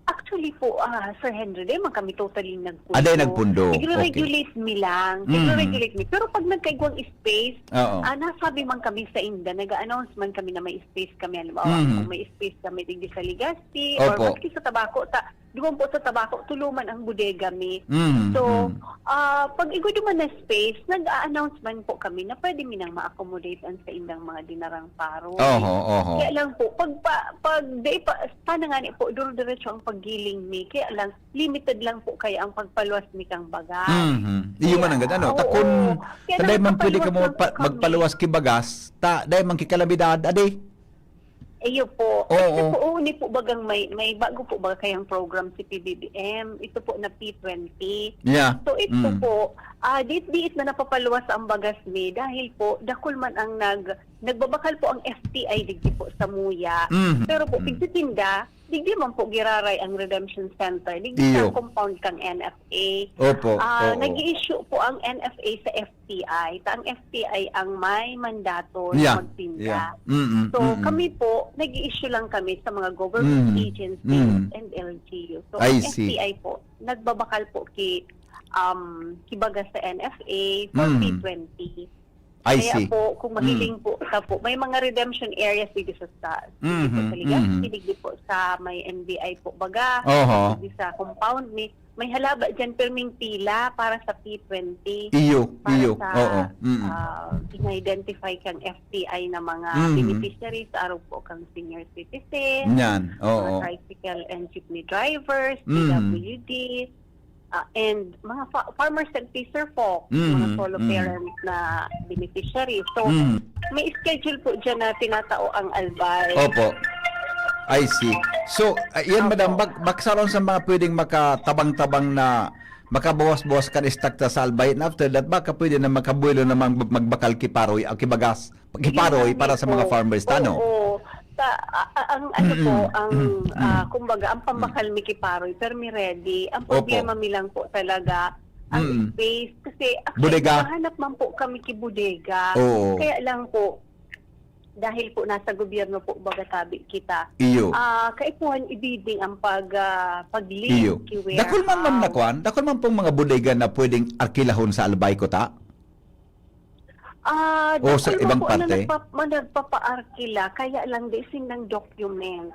Actually po, ah, Sir Henry, di man kami totally nagpundo. Ah, di nagpundo. Okay. Nagre-regulate mi lang. Mm. Nagre-regulate mi. Pero pag nagkaigwang space, Oo. ah, nasabi man kami sa inda, nag-a-announce man kami na may space kami. Halimbawa, Mm. kung may space kami digdi sa Legazpi, or Opo. maski sa Tabaco, ta-, di man po sa Tabaco, tulo man ang bodega mi. Mm, So, mm. ah, pag igwa duman na space, nag-a-announce man po kami na pwede mi nang ma-accommodate ang sa indang mga dinarang paroy. Oho, oho. Kaya lang po, pag pa, pag di pa, sana nga ni po, duro-diretso ang paggiling mi. Kaya lang, limited lang po kaya ang pagpaluwas mi kang bagas. Mhm. Iyo man Kaya, ang ganda, no? Ta oo. kun, Kaya ta dai man pwede nagpapaluwas kamo lang po pa-, kami. magpaluwas ki bagas, ta dai man ki kalamidad, adi? Iyo po. Oo. Ito po, oh, ni po bagang may, may bago po ba kayang program si P B B M? Ito po na P twenty. Yeah. So, ito Mm. po, ah, diit-diit na napapaluwas ang bagas mi dahil po, dakul man ang nag-, nagbabakal po ang F T I digdi po sa Muya. Mhm. Pero po, Mm. pigtitinda, Digdi man po giraray ang redemption center. Digdi sa Iyo. compound kang N F A. Opo, Ah, oo. nag-i-issue po ang N F A sa F T I. Ta ang F T I ang may mandato Yeah, na magtinda. yeah. Mm-mm, So, mm-mm. kami po, nag-i-issue lang kami sa mga government Mm, agencies mm. and L G U. So, I ang see. F T I po, nagbabakal po ki, um, kibaga sa N F A for Mm. P twenty. I Kaya see. po, kung mahiling Mm. po ka po, may mga redemption areas dito sa, sa, dito Mhm, sa Legazpi, mhm. digdi po sa may N B I po baga, Oho. digdi sa compound mi, may halaba dyan, perming pila para sa P twenty. Iyo, Para iyo. sa, Oo. Mm. ah, in-identify kang F T I na mga Mhm. beneficiaries, arog po kang senior citizen, Yan. mga Oo. tricycle and jeepney drivers, Mhm. P W D, ah, and mga fa- farmers and fisher folk, mga Mhm, solo mhm. parent na beneficiaries. So, Mhm. may schedule po dyan na tinatao ang albay. Opo. I see. So, uh, yan, Opo. madam, bak baksaron sa mga pwedeng makatabang-tabang na makabawas-bawas kan istakta sa albay. And after that, baka pwede na makabuelo na mag magbakal kiparoy, ah, kibagas, kiparoy Yun para nga sa mga po. farmers, tano? Oo. Sa, a- a- ang ano Mm-mm. po, ang, Mm-mm. ah, kumbaga, ang pambakal mi kiparoy, pero mi ready. Ang Opo. problema mi lang po talaga, ang Mm. space. Kasi, actually, Bodega. naghahanap man po kami ki bodega. Oo. Kaya lang po, dahil po nasa gobyerno po, baga tabi kita. Iyo. Ah, kaipuhan i-bidding ang pag, ah, pag-lease Iyo. ki warehouse. Dakul man, ma'am, na kwan? Dakul man pong mga bodega na pwedeng arkilahon sa albay ko ta? Ah, O sa dakul man ibang po parte? ang nagpa- nagpapa-arkila, kaya lang di sindang document.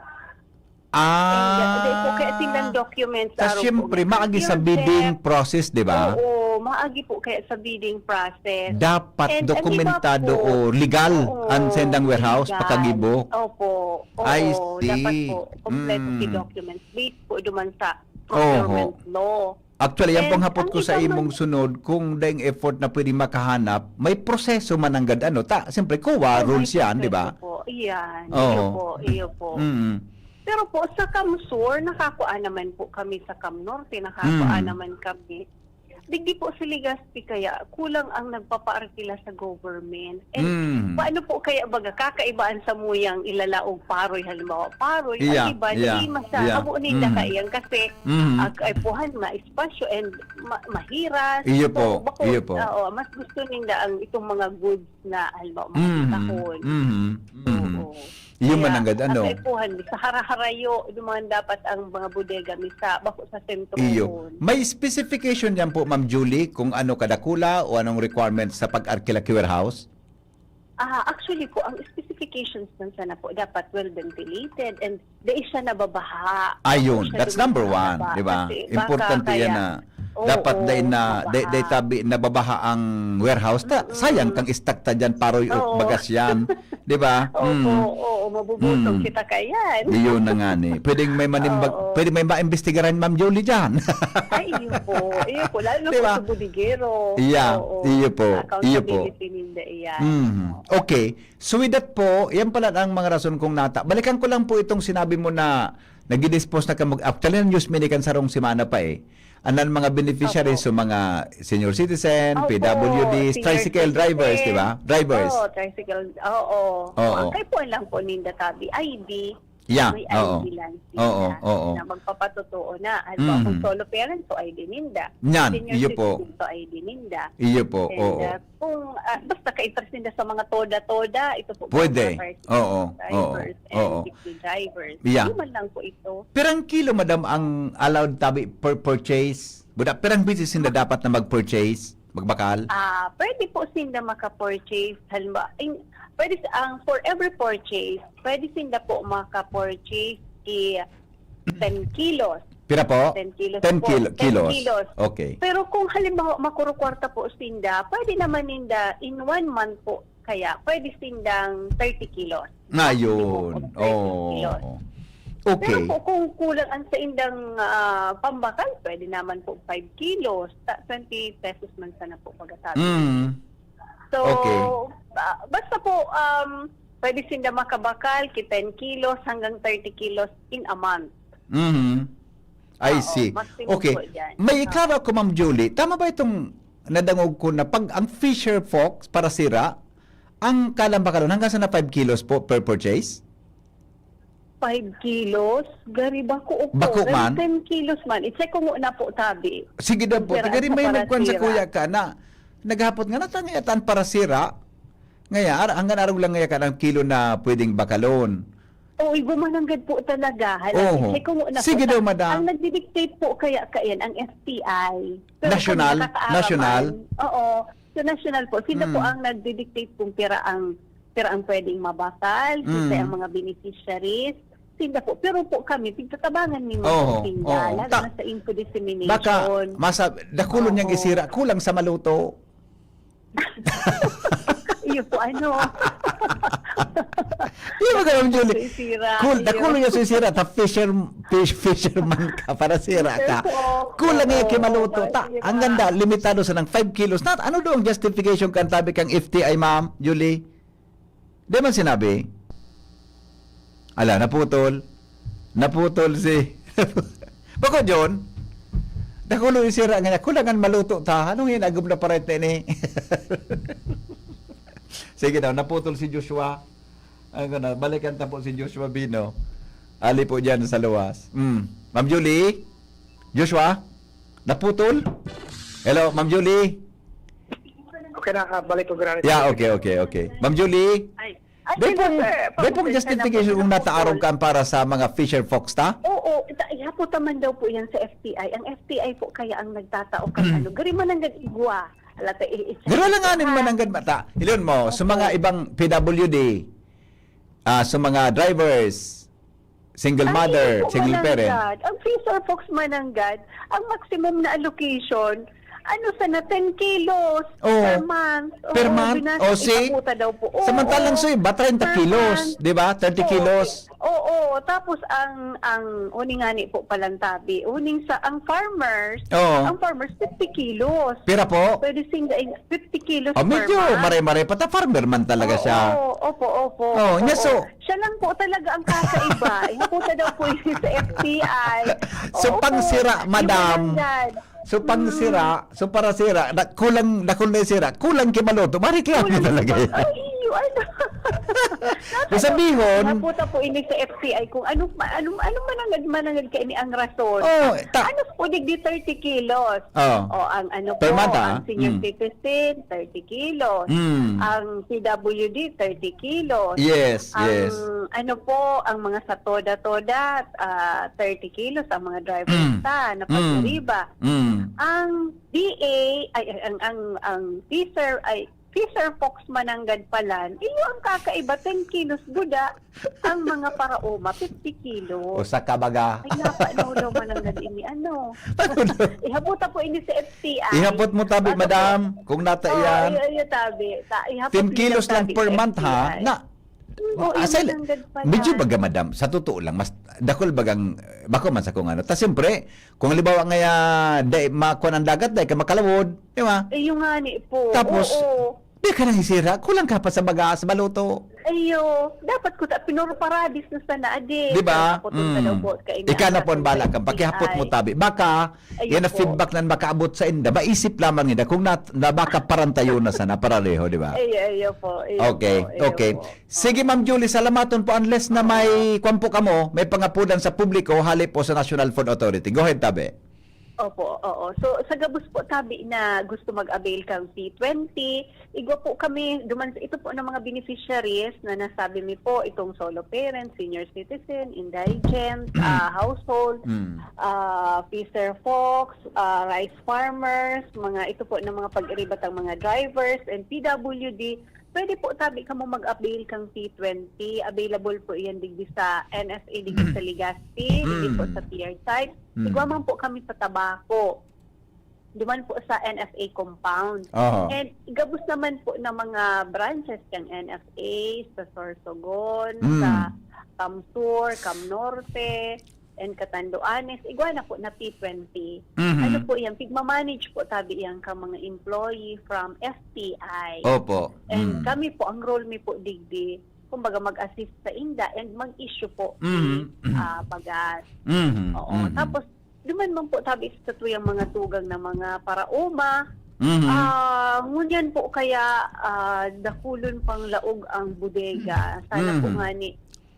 Ah. And, uh, di po kaya sindang documents, Ta araw po siyempre, nga. maagi sa Yung bidding check. Process, di ba? Oo, maagi po kaya sa bidding process. Dapat And ang iba dokumentado po, o legal oo, ang sendang warehouse legal. pakagibo. Opo. Oo, I see. Dapat po, kompleto si Mm. documents based po duman sa Oho. procurement law. Actually, yan pong And hapot ang ko sa iba imong man- sunod, kung daing effort na pwede makahanap, may proseso man nanggad ano. Ta, siyempre, kuwa, Oh, may rules yan, di proseso ba? Po. Iyan. Oo. Iyo po, iyo po. Mm. Pero po, sa CamSur, nakakuha naman po kami sa CamNorte, nakakuha Mm. naman kami. Digdi po sa Legazpi kaya, kulang ang nagpapaarkila sa government. And Mm. paano po kaya baga, kakaibaan sa muyang ilalaog paroy, halimbawa, paroy, Iya, ang iba, iya, hindi masya, iya. abo ninda Mm. kaiyan kasi Mm. ah, kaipuhan, maespasyo, and ma- mahiras. Iyo po, So, bako, iyo po. Oo, mas gusto ninda ang itong mga goods na, halimbawa, mga Mhm. kitahon. Mhm. Mhm. Oo. Iyo Kaya, man nanggad, ano? Ang kaipuhan, sa haraharayo, yung mga dapat ang mga bodega, mi sa, bako sa sentro. Iyo. May specification yan po, Ma'am Julie, kung ano kadakula o anong requirements sa pag-arkila ki warehouse? Ah, actually po, ang specifications ng sana po, dapat well ventilated and di siya nababaha. Ayun, Siya that's dumabaha number one, ba? di ba? Kasi baka Importante yan kaya, na oo, dapat dahil na, mabaha. dahil, dahil tabi nababaha ang warehouse, ta, Mm-mm. sayang kang istakta dyan, paroy o Oo. bagas yan, di ba? Opo, Mm. oo, mabubusog Mm. kita kayan. Iyon na nga ni. Pwedeng may manimbag, Oo. pwedeng may maimbestigaran, Ma'am Julie, dyan. Ay, iyo po. Iyo po. Lalo na Di po ba? sa bodegero. Yeah, Oo. iyo po, iyo po. Accountability ninda iyan. Mm. Okay. So with that po, yan pala ang mga rason kung nata. Balikan ko lang po itong sinabi mo na nag-dispose na kamo. Actually, ang news mi ni kan sarong semana pa eh. Anan mga beneficiaries, Opo. So mga senior citizen, Opo, P W Ds, senior tricycle drivers, citizen. di ba? Drivers. Oo, tricycle. Oo. Oo. Ang kaipuhan lang po ninda tabi, I D. Yeah, May oo. I D lang sila Oo, oo. na magpapatotoo na. Halimbawa, kung Mhm. solo parent, so I D ninda. Yan, Senior iyo po. citizen, so I D ninda. Iyo po, And, oo. uh, kung, ah, basta ka-interest ninda sa mga toda-toda, ito po, Pwede. mga car Oo, drivers oo, and oo. jeepney drivers. Yeah. Di man lang po ito. Pirang kilo, madam, ang allowed tabi per purchase? Buda, pirang beses sinda dapat na mag-purchase? Magbakal? Ah, pwede po sinda maka-purchase. Halimbawa, in, pwede sa, ang for every purchase, pwede sinda po maka-purchase ki ten kilos. Pira po? Ten kilos Ten po. kilo- Ten kilos. kilos. Okay. Pero kung halimbawa makurukwarta po sinda, pwede naman ninda in one month po kaya, pwede sindang thirty kilos. Ngayon. Maximum of thirty Oh. kilos. Okay. Pero po, kung kulang ang sa indang ah, pambakal, pwede naman po five kilos. Ta- twenty pesos man sana po pagkatabi. Mm. So, Okay. ah, basta po, um, pwede sinda makabakal ki ten kilos hanggang thirty kilos in a month. Mhm. I Oo, see. maximum Okay. po dyan. May Oo. iklaro ko, Ma'am Julie. Tama ba itong nadangog ko na pag ang fisher folks para sira, ang kalambakalon hanggang sa na five kilos po per purchase? Five kilos? Gari bako o Bako man? Ten kilos man. I-check ko muna po, tabi. Sige daw po. Pira Tigari ang may nagkuhan sa parasira? Kuya ka na. Naghapot nga, natangay atan parasira. Ngaya, ar- hanggang arog lang ngaya ka ng kilo na pwedeng bakalon. Oo, gumananggad po talaga. Hala, Oho. I-check ko muna Sige po. daw, madam. Ang nagdidictate po kaya, kayan, ang F T I. Pero National? kung nakakaaraman, National? Oo. So, national po. Sila po Mm. ang nagdidictate kung pira ang, pira ang pwedeng mabakal, Mm. sila ang mga beneficiaries. Sila po. Pero po kami, pigtatabangan ni Oho, Ma'am Sinda, oho. lalo Ta- na sa info dissemination. Baka masa-, dakulon niyang Oo. isira, kulang sa maluto. Iyo po, ano? Iyo ba, Ma'am Julie? Sa isira, Kul-, iyo. Dakulon niya sa isira, ta fisher, fish, fisherman ka, para sira ka. Fisher po. Kulang niya Oo, kimaluto. Ta, sige ang ba? Ganda, limitado sa ng five kilos. Nat, ano daw ang justification kan tabi kang F T I, Ma'am Julie? Di man sinabi? Ala, naputol. Naputol si Bako, John. Dakulo yung sira nga niya. Kulangan maluto ta. Anong hinagom na paret na ini? Sige daw, naputol si Joshua. Ano na, balikan ta po si Joshua Bino. Ali po dyan sa luwas. Mm. Ma'am Julie? Joshua? Naputol? Hello, Ma'am Julie? Okay na, ah, balik ko, Granny. Yeah, okay, okay, okay. Ma'am Julie? Ay, ay, May sino, pong, sir? may pong Pasensya na justification po, kung nataarog naputol. Kan para sa mga fisher folks ta? Oo, ita-, ihapot naman daw po yan sa F T I. Ang F T I po kaya ang nagtatao kan ano. Gari mananggad igwa. Alata, i-, i-, Garo lang nga nin ha? Mananggad mata. Ilon mo, sa Opo. Mga ibang P W D, ah, sa mga drivers, single Ang mother, hindi po single parent. Mananggad. Ang fisher folks mananggad, ang maximum na allocation, ano sana, ten kilos Oo. Per month. Per Oo, month? Binasa, O, see? Ikaputa daw po. Oo, Samantalang oo. Sa iba, treinta Per kilos, month. Di ba? Thirty Oo, kilos. Oo, oo. Tapos ang, ang uning ngani po palang tabi, uning sa, ang farmers, Oo. Ang farmers, fifty kilos. Pira po? Pwede singgain, fifty kilos Oh, per medyo month. Mare-mare pa. Ta farmer man talaga Oo, siya. Opo, opo. Oh, opo, niya, so, Siya lang po talaga ang kakaiba. Ihaputa daw po yun sa F T I. So, Oo po. Pangsira, Yung madam. Mananggad. So, pangsira, Mm. so, parasira, na, kulang, dakul na sira, kulang kimaluto, mareklamo Kulang talaga kimaluto. Yan. Ay, iyo, ano? Kung sabihon, Ihaputa po ini sa F T I kung ano, ano, ano mananggad, mananggad ka ini ang rason. Oh, ta- Ano po, digdi thirty kilos. Oh. O, ang ano Per po, month, ah. Ang senior Mm. citizen, thirty kilos. Mm. Ang P W D, thirty kilos. Yes, Ang yes. ano po, ang mga sa toda-toda, ah, thirty kilos ang mga drivers Mm. ta na Mm. pag-iriba. Mm. Ang D A, ay, ay, ang, ang, ang fisher, ay, fisher folks mananggad palan, iyo ang kakaiba, ten kilos guda, ang mga paraoma, fifty kilos. Usa ka baga. Ay, napa, no, no, mananggad ini, ano. Ano daw? Ihaputa po ini sa F T I. Ihapot mo tabi, Ano po? Madam, kung nata Oo, iyan. iyo, iyo, tabi. Ta-, ihapot Ten nila kilos lang tabi per sa month, ha? F T I. Na, Oo, yung asal, mananggad pala. Medyo baga, madam, sa totoo lang, mas dakul bagang, bako man sa kung ano. Ta, siyempre, kung halimbawa nga, ah, dai, makuha ang dagat, dai ka makalawod, di ba? Eh, yung nga ni po. Tapos, Oo. di ka nang isira, kulang ka pa sa baga, sa baluto. Ayo, dapat ko ta, pinurparadis na sana, adi. Di ba? Pero kaputol ka daw Mm. po, kain Ika na na po ang sa bala ka, F T I. Pakihapot mo tabi. Baka, Ayun Yan ang po. Feedback na makaabot sa inda. Maisip lamang nila kung nat-, na baka parantayo na sana, parareho, di ba? Ay, ay, iyo po, iyo Okay, po, iyo okay. po. Sige, Ma'am Julie, salamaton po. Unless na may, kwan po kamo, may pangapudan sa publiko, hali po sa National Food Authority. Go ahead, tabi. Opo, oo. So, sa gabos po, tabi na gusto mag-avail kang P twenty, Igwa po kami, duman, ito po ng mga beneficiaries na nasabi mi po, itong solo parent, senior citizen, indigent, Mm. ah, household, Mm. ah, fisher folks, ah, rice farmers, mga ito po ng mga pag-iribatang mga drivers and P W D, pwede po tabi kamo mag-avail kang P twenty. Available po iyan digdi sa N F A, digdi sa Legazpi, digdi po Mm. sa Pier Type. Mm. Igwa man po kami sa Tabaco. Duman po sa N F A compound. Aha. And gabos naman po ng mga branches kang N F A, sa Sorsogon, Mm. sa Camsur, Camnorte, and Catanduanes. Igwa na po na P twenty. Mhm. Ano po yan? Pigmamanage po tabi yan ka mga employee from F T I. Opo. And Mm. kami po, ang role mi po digdi, kumbaga mag-assist sa inda and mag-issue po Mhm. ni, ah, bagas. Mhm. Oo. Mhm. Tapos, duman man po tabi sa tuyang mga tugang na mga paraoma. Mhm. Ah, ngunyan po kaya, ah, dakulon pang laog ang bodega. Sana po Mhm. nga ni,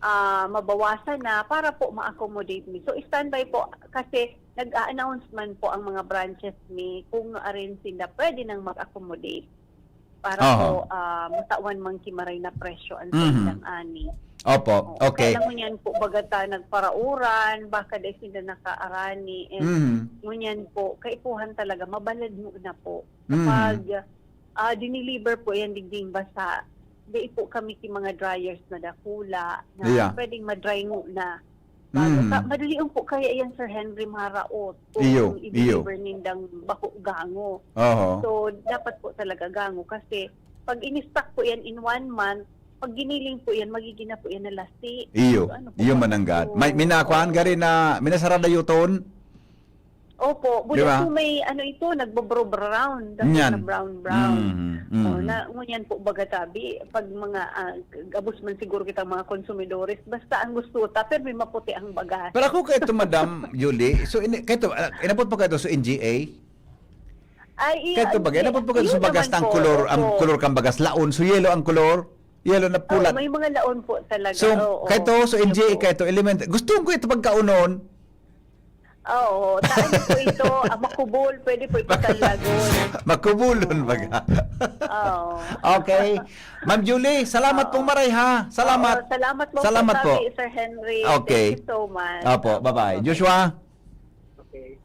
ah, mabawasan na para po ma-accommodate mi. So, standby po kasi nag-a-announce man po ang mga branches mi kung arin sinda pwede nang mag-accommodate para Aha. po, ah, matawan man ki maray na presyo ang Mhm. sailang ani. Opo, Oh, okay. Kaya lang ngunyan po, baga ta nagparauran, baka dai sinda nakaarani, and Mhm. ngunyan po, kaipuhan talaga, mabalad muna po. Mhm. Kapag, ah, diniliver po yan digding basa, dai po kami ki mga dryers na dakula na Yeah. pwedeng ma-dry muna. Bago Mhm. ka, madalion po kaya yan, Sir Henry, maraot kung Iyo, iyo. i-deliver nindang bako gango. Oho. So, dapat po talaga gango kasi pag in-stock po yan in one month, pag giniling po yan, magiging na po yan na lasi. Iyo, So, ano po iyo ba? mananggad. So, May minakuhaan gari na minasarada yuton? Opo, Di buti ba? po may ano ito, nagbo-brown. Dapat Yan. na brown-brown. Mhm, Oh, mhm. na, ngunyan po baga tabi, pag mga, ah, gabos man siguro kitang mga konsumidores, basta ang gusto ta, pero may maputi ang bagas. Pero ako kay ito, Madam Julie, so ini, kay ito, ah, inabot pa kayo sa N G A? Ay, iya, Kay ito, bagay, ay, inabot pa kayo sa ayun bagas naman ng po, kulor, ang opo. kulor kang bagas, laon, so yellow ang kulor, yellow na Oo, pulat. may mga laon po talaga, So, oo. kay ito, so Ano N G A po? kay ito, element, gusto ko ito pagkaunon. Oo, taan po ito, ah, makubol, pwede po ito talagon. Makubulon, Oo. baga. Oo. Okay. Ma'am Julie, salamat Oo. pong maray, ha? Salamat. Oo, salamat po Salamat po po. tabi, Sir Henry. Okay. Thank you so much. Opo, Opo, bye-bye. bye-bye. Joshua? Okay.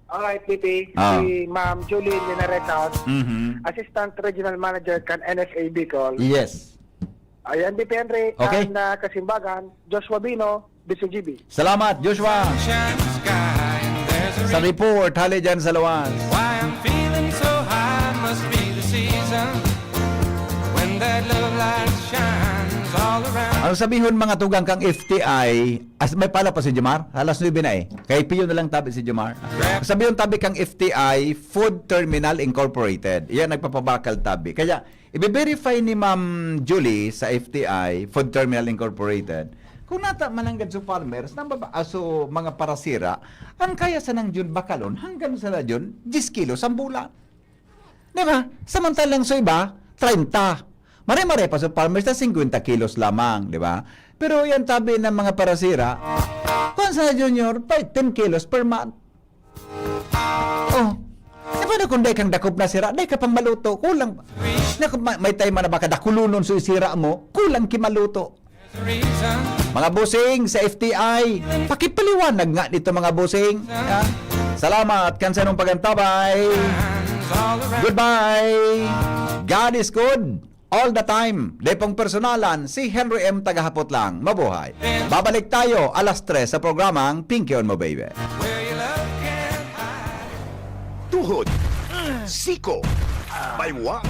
Alright, P P. Ah. Si Ma'am Julie Linares, Mhm. Assistant Regional Manager kan N F A Bicol. Yes. Ayan, P P Henry, Okay. ang, ah, kasimbagan, Joshua Bino, B C G B. Salamat, Joshua. Sunshine sky, there's a Sa reason report, hali dyan sa luwas. Why I'm feeling so high must be the season when that love light shines all around. Ang sabihon, mga tugang kang F T I, as, may pala pa si Jomar, alas nuebe na eh. Kay Pio na lang tabi si Jomar. Ang sabihon tabi kang F T I, Food Terminal Incorporated. Yan, nagpapabakal tabi. Kaya, ibe-verify ni Ma'am Julie sa F T I, Food Terminal Incorporated, kung nata mananggad sa farmers, nang baba, ah, so, mga parasira, ang kaya sanang Jun bakalon, hanggang sana Jun, diyes kilos ang bulan. Di ba? Samantalang sa iba, treinta. Mare-mare pa sa farmers na singkwenta kilos lamang, di ba? Pero yan tabi ng mga parasira, kung sa Junior, pa ten kilos per month. Oh, e paano kung dai kang dakop na sira, dai ka pang maluto, kulang. Naku, ma-, may time na baka dakulunon so isira mo, kulang ki maluto. Mga bossing sa F T I, pakipaliwanag nga dito, mga bossing. Ha? Salamat kan sanong pagantabay. Goodbye. God is good all the time. Dai pang personalan, si Henry M tagahapot lang. Mabuhay. Babalik tayo alas tres sa programang Pinky on Mo Baby. Tuhod, siko, baywa,